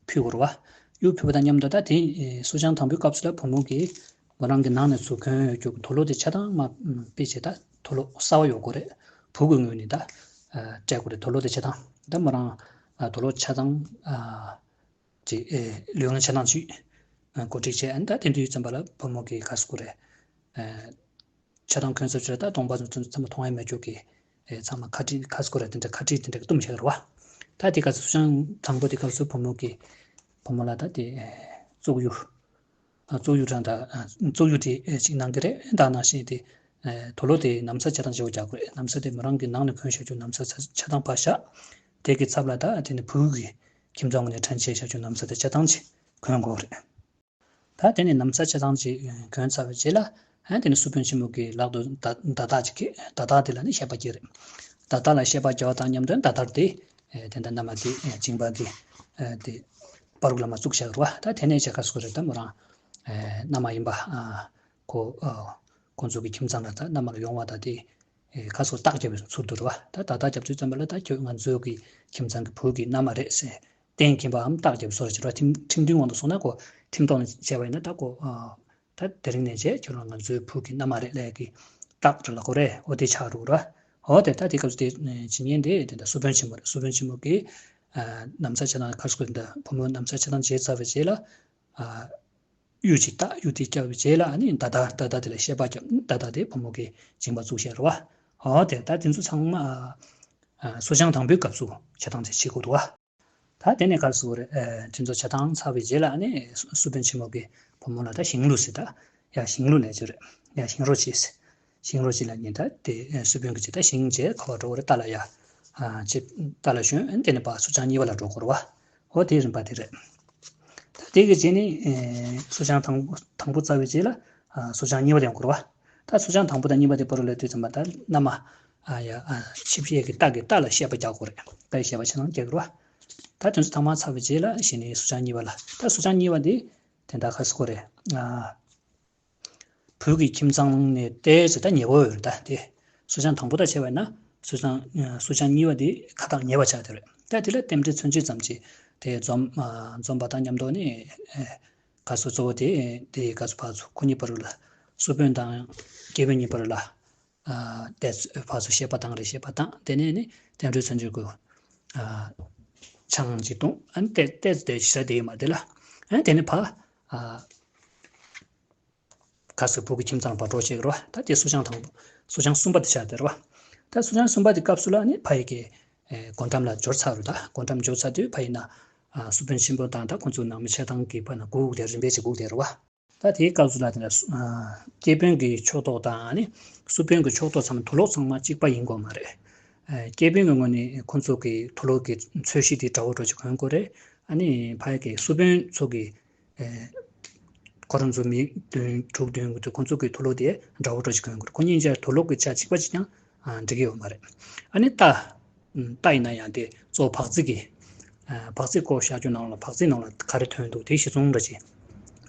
ཕུལ་དགོས་རེད་བ། གཡུ་ཕུལ་བ་དང་མཉམ་དུ་ད་དེ་ཨེ་སུ་བྱང་དང་པོའི་སྐབས་སུ་ལ་བུ་མོ་གིས་མོ་རང་གི་ནང་ནས་ཚུར་གྱོན་ཡོད་རྒྱུ་དུག་ལོག་དེ་ཆ་ཚང་མ་དཔེ་བྱས་ད་དུག་ལོག་གསར་བ་ཡོད་དགོས་རེད། བུ་གི་ངོས་ནས་ད་ཨ་སྤྲད་དགོས་རེད། དུག་ལོག་དེ་ཆ་ཚང་ད་མོ་རང་ཨ་དུག་ལོག་ཆ་ཚང་ཨ། ཅིག་ཨེ་ལུས་ངག་ཆ་ཚང་ཅིག་ཨ་གོ་སྒྲིག་བྱས། ཨ་ནི་ད་དེ་དུས་ཙམ་པ་ལ་བུ་མོ་གིས་ག་རེ་ཟེར་དགོས་རེད། ཨ་ཆ་ཚང་གྱོན་ཚར་རྗེས་ལ་ད་གདོང་པ་ཚོ་ཚང་མ་མཐོང་ཡ་མེད་ཅོག་གི་ཨེ་ཚང་མ་ཁ་དཀྲིས་ག་རེ་ཟེར་དགོས་རེད། དེ་འདྲ་ཁ་དཀྲིས་དེ་འདྲ་གི་བཏུམས་བཞག་རེད་བ། ད་དེ་ག་ཚོད་སུ་བྱང་དང་པོ་དེ་སྐབས་སུ་བུ་མོ་གིས་བུ་མོ་ལ་ད་དེ་ཨེ་བཙུགས་གཡུ་ཨ་བཙུགས་གཡུ་རང་ད་ཨ་བཙུགས་གཡུ་དེ་ཨེ་ཅིག་གནང་གི་རེད། ད་ནང་བཞིན་དེ་ཨེ་དུག་ལོག་དེ་ན་བཟའ་ཆ་ཚང་བྱེད་དགོས་རྒྱག་དགོས་རེད། ན་བཟའ་དེ་མོ་རང་གི་ནང་ནས་གྱོན་བཞག་རྒྱུ་ན་བཟའ་ཆ་ཆ་ཚང་ཕར་བཞག་དེ་གི་ཚབ་ལ་ད་དེ་ནི་བུ་གི་ཁྱིམ་ཚང་ངོས་ནས་དྲན་ཆེ་བཞག་རྒྱུ་ན་བཟའ་དེ་ཆ་ཚང་ཅིག་གྱོན་དགོས་རེད། ད་དེ་ནས་ན་བཟའ་ཆ་ཚང་ཅིག་གྱོན་ཚར་བའི་རྗེས་ལ་ཨ་དེ་ནས་སུ་དཔོན་ཆེན་མོ་གི་ལག་ཏུ་མདའ་མདའ་དར་ཅིག་གི་མདའ་དར་དེ་ལ་ནི་བཤད་པ་སྐྱེལ་རེད། མདའ་དར་ལ་བཤད་པ་རྒྱག་པ་དང་མཉམ་དུ་མདའ་དར་དེ་ཨེ་དེ་འདྲ་མནའ་མ་དེ་ཨེ་མཇིང་པ་གི་ཨེ་དེ་པར་ལ་མ་བཙུགས་བཞག་རེད་བ། ད་དེ་ནས་བྱས་ག་རེ་ཟེར་དགོས་རེད། ད་མོ་རང་ཨེ་མནའ་མ་ཡིན་པ་ཨ་ཁོ་ཨ་ཁོང་ཚོ་གི་ཁྱིམ་ཚང་ལ་ད་མནའ་མ་ལ་ཡོང་བ་ད་དེ་ཨེ་ག་རེ་ཟེར་རྟགས་བརྒྱབ་པའི་ཚུལ་དུ་རེད་བ། ད་ད་ལྟ་རྒྱབ་དུས་ཙམ་པ་ལ་ད་ཁྱོད་ང་ཚོའི་གི་ཁྱིམ་ཚང་གི་བུ་གི་མནའ་མ་རེད་ཟེར་གཏན་འཁེལ་བའམ་རྟགས་བརྒྱབ་སོགས་ལ་བྱེད་རོགས། ཁྲིམས་ཁྲིམས་མཐུན་དབང་དུ་སོང་ན་ཁོ་ཁྲིམས་ཐོག་ནས་བྱས་པ་ཡིན་ན་ད་ཁོ་ཨ་ད་དེ་རིང་ནས་བྱས་ཁྱོད་རང་ང་ཚོའི་བུ་གི་མནའ་མ་རེད་ལབ་ཀྱི་རྟགས་རེད་ལབ་དགོས་རེད། འོ་དེ་ཆགས་འགྲོ་གི་རེད། འོ་དེ་ད་དེ་སྐབས་སུ་དེ་བྱེད་མཁན་དེ་དེ་འདྲ་སུ་དཔོན་ཆེན་མོ་རེད། སུ་དཔོན་ཆེན་མོ་གིས་ཨ་ན་བཟའ་ཆ་ཚང་ག་རེ་ཟེར་དགོས་རེད། ད་བུ་མོ་ན་བཟའ་ཆ་ཚང་བྱས་ཚར་བའི་རྗེས་ལ་ཨ་གཡུ་ཅིག་བཏགས། གཡུ་དེ་བཀྱགས་པའི་རྗེས་ལ་ཨ་ནི་མདའ་དར་མདའ་དར་དེ་ལ་བཤད་པ་བརྒྱབ། མདའ་དར་དེ་བུ་མོ་གི་མཇིང་པ་བཙུགས་བཞག་རེད་བ། འོ་དེ་ད་དེ་ཚོ་ཚང་མ་ཨ་སུ་བྱང་དང་པོའི་སྐབས་སུ་བྱེད་སྟངས་དེ་བྱེད་དགོས་འདུག་བ། ད་དེ་ནས་ག་རེ་ཟེར་དགོས་རེད། ཨ་དེ་ཚོ་བྱེད་སྟངས་ཚར་བའི་རྗེས་ལ་ཨ་ནི་སུ་སུ་དཔོན་ཆེན་མོ་གིས་བུ་མོ་ལ་ད་ཞིང་ལུག་ཟེར། ད་ཡ་ཞིང་ལུག་ལས་ཅི་རེད། ཡ་ཞིང་རོགས་བྱེད་ཟེར། ཞིང་རོགས་བྱེད་ལབ་ནས་ད་དེ་ཨ་སུ་དཔོན་གྱིས་བྱེད། ད་ཞིང་བྱེད་ག་པར་འགྲོ་དགོས་རེད། རྟ་ལ་ཡ་ཨ་ཅིག་རྟ་ལ་ཞོན། ཨ་ནི་དེ་ནས་ཕར་སུ་བྱང་གཉིས་པ་ལ་འགྲོ་དགོས་རེད་བ། འོ་དེའི་རིམ་པ་དེ་རེད། ད་དེ་གི་རྗེས་ནས་ཨེ་སུ་བྱང་དང་དང་པོ་ཚར་བའི་རྗེས་ལ་ཨ་སུ་བྱང་གཉིས་པ་དེ་ཡོང་གི་རེད་བ། ད་སུ་བྱང་དང་པོ་དང་གཉིས་པ་དེ་བར་ལ་དུས་ཙམ་པ་ད་མནའ་མ་ཨ་ཡ་ཨ་ཆིབས་ཞལ་གྱི་རྟ་གི་རྟ་ལ་བཤད་པ་རྒྱག་དགོས་རེད། རྟ་ཡི་བཤད་པ་ཆ་ཚང་རྒྱག་གི་རེད་བ། ད་དེ་ཚོ་ཚང་མ་ཚར་བའི་རྗེས་ལ་གཞི་ནས་སུ་བྱང་གཉིས་པ་ལ། ད་སུ་བྱང་གཉིས་པ་དེ་དེ་འདྲ་ག་རེ་ཟེར་དགོས་རེད། ཨ་བོད་ཀྱི་ཁྱིམ་ཚང་ནས་ཏོག་ཙམ་ད་ཉེ་པོ་ཡོད་རེད། ད་དེ་སུ་བྱང་དང་པོ་དང་བྱས་པ་ཡིན་ན་སུ་བྱང་སུ་བྱང་གཉིས་པ་དེ་ཁ་ཐག་ཉེ་བ་ཆགས་བསྡད་རེད། ད་དེ་ལ་རྟེན་འབྲེལ་མཚོན་བྱེད་ཙམ་ཅིག་དེ་འཛོམས་ཨ་འཛོམས་པ་དང་མཉམ་དུ་ནི་ཨེ་ག་ཚོད་གཙོ་བོ་དེ་དེ་ག་ཚོད་ཕར་ཚུར་ཁོ་གཉིས་བར་ལ་སུ་དཔོན་དང་སྐྱེས་དཔོན་གཉིས་བར་ལ་ཨ་དེ་ཕར་ཚུར་བཤད་པ་བཏང་རེད། བཤད་པ་བཏང་། དེ་ནས་ནི་རྟེན་འབྲེལ་མཚོན་བྱེད་ཀྱི་ཨ་ཆང་ཅིག་བཏུང་། ཨ་ནི་ཏོག་ཙམ་དེ་ཞེ་དྲག་དེ་ཡོད་མ་རེད་ལ། ཨ་ནི་དེ་ནས་ཕར་ཨ་ག་ཚོད་བུ་གི་ཁྱིམ་ཚང་ལ་ཕར་འགྲོ་བྱེད་ཀྱི་རེད་བ། ད་དེ་སུ་བྱང་དང་པོ་སུ་བྱང་གསུམ་པ་དེ་ཆགས་བསྡད་རེད་བ། ད་སུ་བྱང་གསུམ་པ་དེ་སྐབས་སུ་ལ་ནི་ཕ་ཡི་གི་ཨེ་སྒོ་འགྲམ་ལ་འབྱོར་ཚར་རེད། ད་སྒོ་འགྲམ་འབྱོར་ཚར་དུས་ཕ་ཡི་ན་ ཨ་སུ་དཔོན་ཆེན་པོ་དང་ད་ཁོང་ཚོ་ནང་མི་ཆགས་སྡང་གི་བར་ན་སྒུག་དེ་རིམ་པས་ཅིག་སྒུག་དེ་རེད་བ། ད་དེའི་སྐབས་སུ་ལ་དེ་ལ་སུ་ཨ་སྐྱེས་དཔོན་གྱི་ཕྱོགས་གཏོགས་དང་ནི་སུ་དཔོན་གྱི་ཕྱོགས་གཏོགས་ཚང་མ་དུག་ལོག་ཚང་མ་གཅིག་པ་ཡིན་དགོས་མ་རེད། ཨ་སྐྱེས་དཔོན་གྱི་ངོས་ནས་ཁོང་ཚོ་གི་དུག་ལོག་གི་ཚོས་གཞི་དེ་འདྲ་བོ་འདྲ་ཅིག་གོན་དགོས་རེད། ཨ་ནི་ཕ་གི་སུ་དཔོན་ཚོ་གི་ཨ་ཁོ་རང་ཚོ་མི་བདུན་དྲུག་བདུན་གི་དུས་ཁོང་ཚོ་གི་དུག་ལོག་དེ་འདྲ་བོ་འདྲ་ཅིག་གོན་དགོས་རེད། ཁོ་གཉིས་ཆ་དུག་ལོག་གི་ཆ་གཅིག་པ་ཅིག་ཀྱང་ཨ་འགྲིག་གི་ཡོད་མ་རེད། ཨ་ནི་རྟ། རྟ་ཡིན་ན་ཡང་དེ་གཙོ་བོ་བག་ཚིག་གི། ཨ་བག་ཚིག་བཀོག་བཞག་རྒྱུ་ནང་ལ་བག་ཚིག་ནང་ལ་ག་རེ་ཐོན་འདུག་དེ་གཞི་བཟུང་འདྲ་ཅིག་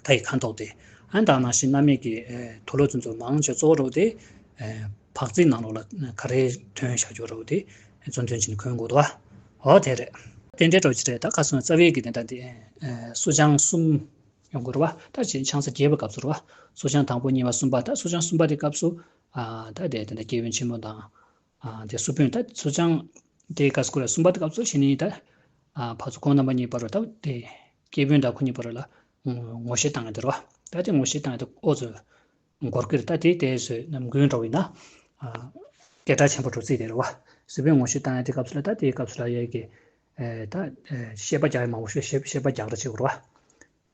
མཐའ་ཡི་ཁ་མདོག་དེ། ཨ་ནི་ད་ནང་བཞིན་སྣ་མིན་གྱི་ཨ་དུག་ལོག་ཚོ་མང་ཆེ་གཙོ་བོ་རུ་དེ་ཨ་བག་ཚིག་ནང་ལོགས་ལ་ག་རེ་ཐོན་བཞག་རྒྱུ་རུ་དེ་གཙོ་དོན་བྱས་ནས་གོན་དགོས་འདུག་བ། འོ་དེ་རེད། དེ་འདྲའི་འདྲ་ཅིག་རེད། ད་ཁ་སང་རྩ་བའི་གི་དེ་ད་དེ་ཨ་སུ་བྱང་གསུམ་ཡོང་དགོས་རེད་བ། ད་ཅིག་ཆང་ས་རྒྱས་པའི་སྐབས་སུ་རེད་བ། སུ་བྱང་དང་པོ་གཉིས་པ་གསུམ་པ། ད་སུ་བྱང་གསུམ་པ་དེ་སྐབས་སུ་ཨ་ད་དེ་དེ་འདྲ་སྐྱེས་དཔོན་ཆེན་མོ་དང་། ཨ་དེ་སུ་དཔོན་ད་སུ་བྱང་དེ་ག་སྐོར་ལ་གསུམ་པ་དེ་སྐབས་སུ་བྱས་ནས་ད་ཨ་ཕར་ཚུར་ཁོང་རྣམ་པ་གཉིས་བར་ལ་ད་དེ་སྐྱེས་དཔོན་དང་ཁོ་གཉིས་བར་ལ་ངོ་ངོ་ཤེས་བཏང་ཡ་དེ་རེད་བ། ད་དེ་ངོ་ཤེས་བཏང་ཡ་དེ་ཨོ་ཙི་འགོར་གི་རེད། ད་དེ་དེ་ཚོས་ནམ་རྒྱུན་འདྲ་བོ་ཡིན་ན་ཨ་སྐད་གྲགས་ཆེན་པོ་འགྲོ་རྩིས་དེ་རེད་བ། སུ་དཔོན་ངོ་ཤེས་བཏང་ཡ་དེ་སྐབས་སུ་ལ་ད་དེའི་སྐབས་སུ་ལ་ཡ་གི་ཨེ་ད་ཨེ་བཤད་པ་རྒྱག་ཡ་མང་པོ་ཞིག་བཤད་བཤད་པ་རྒྱག་ར་བྱེད་དགོས་རེད་བ།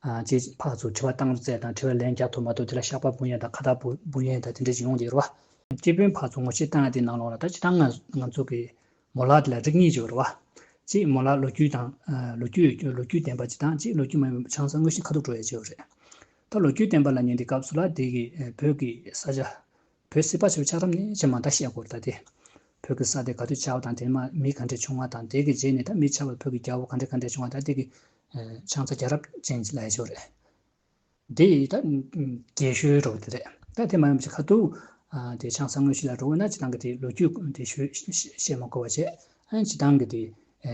ཨ་ཅེས་ཕར་ཚུར་དྲི་བ་བཏང་རྩལ་དང་དྲི་བ་ལན་རྒྱག་ཐུབ་མ་ཐུབ་དེ་ལ་བཤགས་པ་འབུལ་ཡས་དང་ཁ་བཏགས་འབུལ་འབུལ་ཡས་དང་དེ་འདྲ་ཅིག་ཡོང་བསྡད་རེད་བ། སྐྱེས་དཔོན་ཕར་ཚུར་ངོ་ཤེས་བཏང་ཡས་དེ་ནང་ལོགས་ལ་ད་སྤྱིར་བཏང་ང་ང་ཚོ་གི་མོ་ལག་དེ་ལ་རིགས་གཉིས་ཅིག་ཡོད་རེད་བ། གཅིག་མོ་ལག་ལོ་རྒྱུས་དང་ཨ་ལོ་རྒྱུས་ལོ་རྒྱུས་ལྡན་པ་ཅིག་དང་གཅིག་ལོ་རྒྱུས་མ་ཡིན་པ་ཆང་ས་དངོས་གཞི་ཁ་ཐུག་འགྲོ་ཡས་ཅིག་ཡོད་རེད། ད་ལོ་རྒྱུས་ལྡན་པ་ལབ་མཁན་དེ་སྐབས་སུ་ལ་དེ་གི་ཨ་བོད་ཀྱི་ས་ཆ། བོད་སྲིད་པ་ཆེ་བའི་ཆགས་རབས་ནས་ཆེ་མ་ད་བཤད་དགོས་རེད། ད་དེ་བོད་ཀྱི་ས་དེ་ག་དུས་ཆགས་པ་དང་དེ་མ་མི་ག་འདྲས་བྱུང་བ་དང་དེ་གི་རྗེས་ནས་ད་མི་ཆགས་པའི་བོད་ཀྱི་རྒྱལ་པོ་ག་འདྲས་ག་འདྲས་བྱུང་བ་ད་དེ་གི་ཨ་ཆང་ས་རྒྱལ་རབས་ཅན་ལ་ཡ་ཆོག་རེད། དེ་ད་རྒྱས་ཤོས་རོ་དེ་རེད། ད་དེ་མ་ཡིན་པ་ཁ་ཐུག་ཨ་དེ་ཆང་ས་དངོས་གཞི་ལ་འགྲོ་བ་ན་སྤྱིར་བཏང་གི་དེ་ལོ་རྒྱུས་དེ་ཤོད་བཤད་མ་དགོས་པ་བྱས། ཨ་སྤྱིར་བཏང་གི་དེ་ཨ་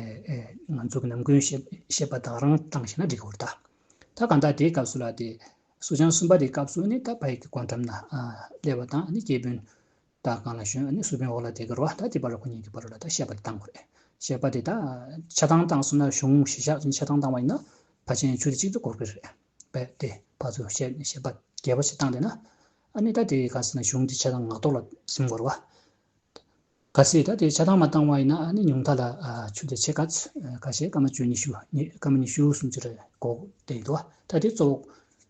ཨ་ང་ཚོ་གི་ནམ་རྒྱུན་བཤད་བཤད་པ་དག་རང་བཏང་ཤེས་ན་འགྲིག་གི་རེད་ད། ད་གང་ལྟར་དེའི་སྐབས་སུ་ལ་དེ་སུ་བྱང་གསུམ་པ་དེའི་སྐབས་སུ་ནི་ད་ཕ་ཡི་གི་སྒོ་འགྲམ་ན་ཨ་སླེབས་པ་དང་ནི་སྐྱེས་དཔོན་ད་གང་ལ་ཞོན་ནི་སུ་དཔོན་འོག་ལ་བསྡད་ཀྱི་རེད་བ། ད་དེ་བར་ཁོ་གཉིས་ཀྱི་བར་ལ་ད་བཤད་པ་དེ་བཏང་དགོས་རེད། བཤད་པ་དེ་ད་ཆ་ཚང་བཏང་སོང་ན་གཞུང་གཞི་བཞག་ཆ་ཚང་བཏང་བ་ཡིན་ན་ཕལ་ཆེར་ཆུ་དེ་གཅིག་ཏུ་འགོར་གྱི་རེད། བས་དེ་ཕར་ཚུར་བཤད་བཤད་པ་རྒྱས་པ་ཞིག་བཏང་བསྡད་ན་ཨ་ནི་ད་དེ་ག་ཟེར་ན་གཞུང་དེ་ཆ་ཚང་ངག་ཐོག་ལ་ཟིན་དགོས་རེད་བ། གལ་སྲིད་ད་དེ་ཆ་ཚང་མ་བཏང་བ་ཡིན་ན་ཨ་ནི་ཉུང་མཐའ་ལ་ཨ་ཆུ་དེ་ཕྱེད་ཀ་ཚ་ཁ་ཤས་སྐར་མ་བཅུ་ཉི་ཤུ་ཉི་སྐར་མ་ཉི་ཤུ་སུམ་ཅུ་རེ་འགོར་བསྡད་འདུག་བ། ད་དེ་གཙོ་བོ་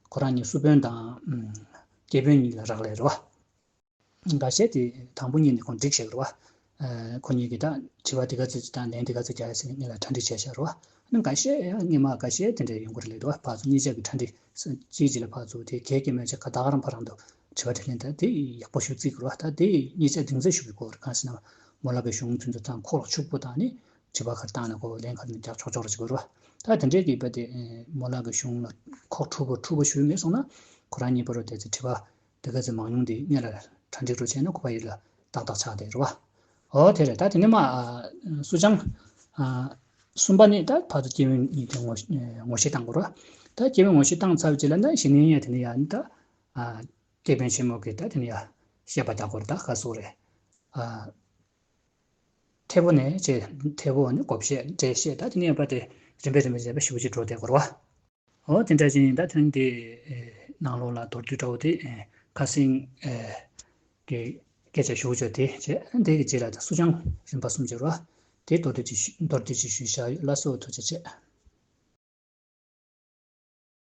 ཁོ་རང་གཉིས་སུ་དཔོན་དང་ཨམ་སྐྱེས་དཔོན་གཉིས་ལ་རག་ལས་རེད་བ། འགའ་ཤས་དེ་དང་པོ་ཉིད་ནས་ཁོང་འགྲིག་བཞག་རེད་བ། ཨ་ཁོ་གཉིས་ཀྱིས་ད་དྲི་བ་དེ་ག་ཚོད་ཅིག་དང་ལན་དེ་ག་ཚོད་རྒྱག་ཡ་ཟེར་ནས་གཉིས་ལ་གྲ་སྒྲིག་བྱས་བཞག་རེད་བ། ཨ་ནི་འགའ་ཤས་ཡང་སྔོན་མ་འགའ་ཤས་དེ་འདྲ་ཡོང་གི་རེད་ལབ་འདུག་བ། ཕར་ཚུར་གཉིས་ཆ་གི་གྲ་སྒྲིག་གཅིག་གཅིག་ལ་ཕར་ཚུར་དེ་གལ་གལ་མེད་ཆ་ག་ད་ག་རང་ཕར་རང་དུ་དྲི་བ་དྲིས་ལན་ད་དེ་ཡག་པོ་ཞུ་རྩིས་དགོས་རེད་བ། ད་དེ་གཉིས་ཆ་གདིང་ཚད་ཞུ་གི་དགོས་རེད། གང་ཟེར་ན་མོ་ལགས་ཀྱི་གཞུང་དེ་ཚོ་དང་ཁོག་ལ་ཕྱུག་པོ་དང་ནི་དྲི་བ་ག་རེ་བཏང་ན་ཁོ་ལན་ག་རེ་རྒྱག་ཆོག་ཆོག་རེ་བྱེད་དགོས་རེད་བ། ད་དེ་འདྲའི་གི་བ་དེ་མོ་ལགས་ཀྱི་གཞུང་ལ་ཁོག་འཁྲུག་པོ་འཁྲུག་པོ་ཞུས་མེད་སོང་ན་ཁོ་རང་གཉིས་བར་དུ་དེ་ཚོ་དྲི་བ་དེ་ག་ཚོད་མང་ཉུང་དེ་སྔོན་ལ་གྲ་སྒྲིག་རུ་བྱས་ན་ཁོ་པ་ཡིད་ལ་ཏག་ཏག་ཆགས་བསྡད་རེད་བ། ཨོ་དེ་རེད། ད་དེ་ནས་མ་ཨ་སུ་བྱང་ཨ་གསུམ་པ་ནི་ད་ཕར་ཚུར་སྐྱེ་བོའི་གཉིས་དེ་ངོ་ངོ་ཤེས་བཏང་དགོས་རེད་བ། ད་སྐྱེ་བོའི་ངོ་ཤེས་བཏང་ཚར་བའི་རྗེས་ལ་ན་གཞི་ནས་ཡང་དེ་ནས་ཡང་ནི་ད་ཨ་སྐྱེས་དཔོན་ཆེན་མོ་གིས་ད་དེ་ནས་ཡང་བཤད་པ་རྒྱག་དགོས་རེད། ད་ག་སུ་རེད། ཨ་ཐེ་བོ་ནས་བྱས་ཐེ་བོ་ནི་བགོ་བཤད་འགྲེལ་བཤད་ད་དེ་ནས་ཡང་ཕར་དེ་རིམ་པས་རིམ་པས་རིམ་པས་ཞེ་པོ་ཅིག་འགྲོ་བསྡད་དགོས་རེད་བ། འོ་དེ་འདྲ་ཅིག་ཡིན། ད་དེ་རིང་དེ་ནང་ལོགས་ལ་མདོར་བསྡུས་འདྲ་བོ་དེ་ཁ་སེང་གི་སྐད་ཆ་ཞུ་ཆོག་དེ་བྱས། དེ་གི་རྗེས་ལ་ད་སུ་བྱང་རིམ་པ་གསུམ་བྱས་རོ། དེ་མདོར་བསྡུས་ཅིག་ཞུ་མདོར་བསྡུས་ཅིག་ཞུས་བཞག་ཡོད། ལགས་སོ། ཐུགས་རྗེ་ཆེ།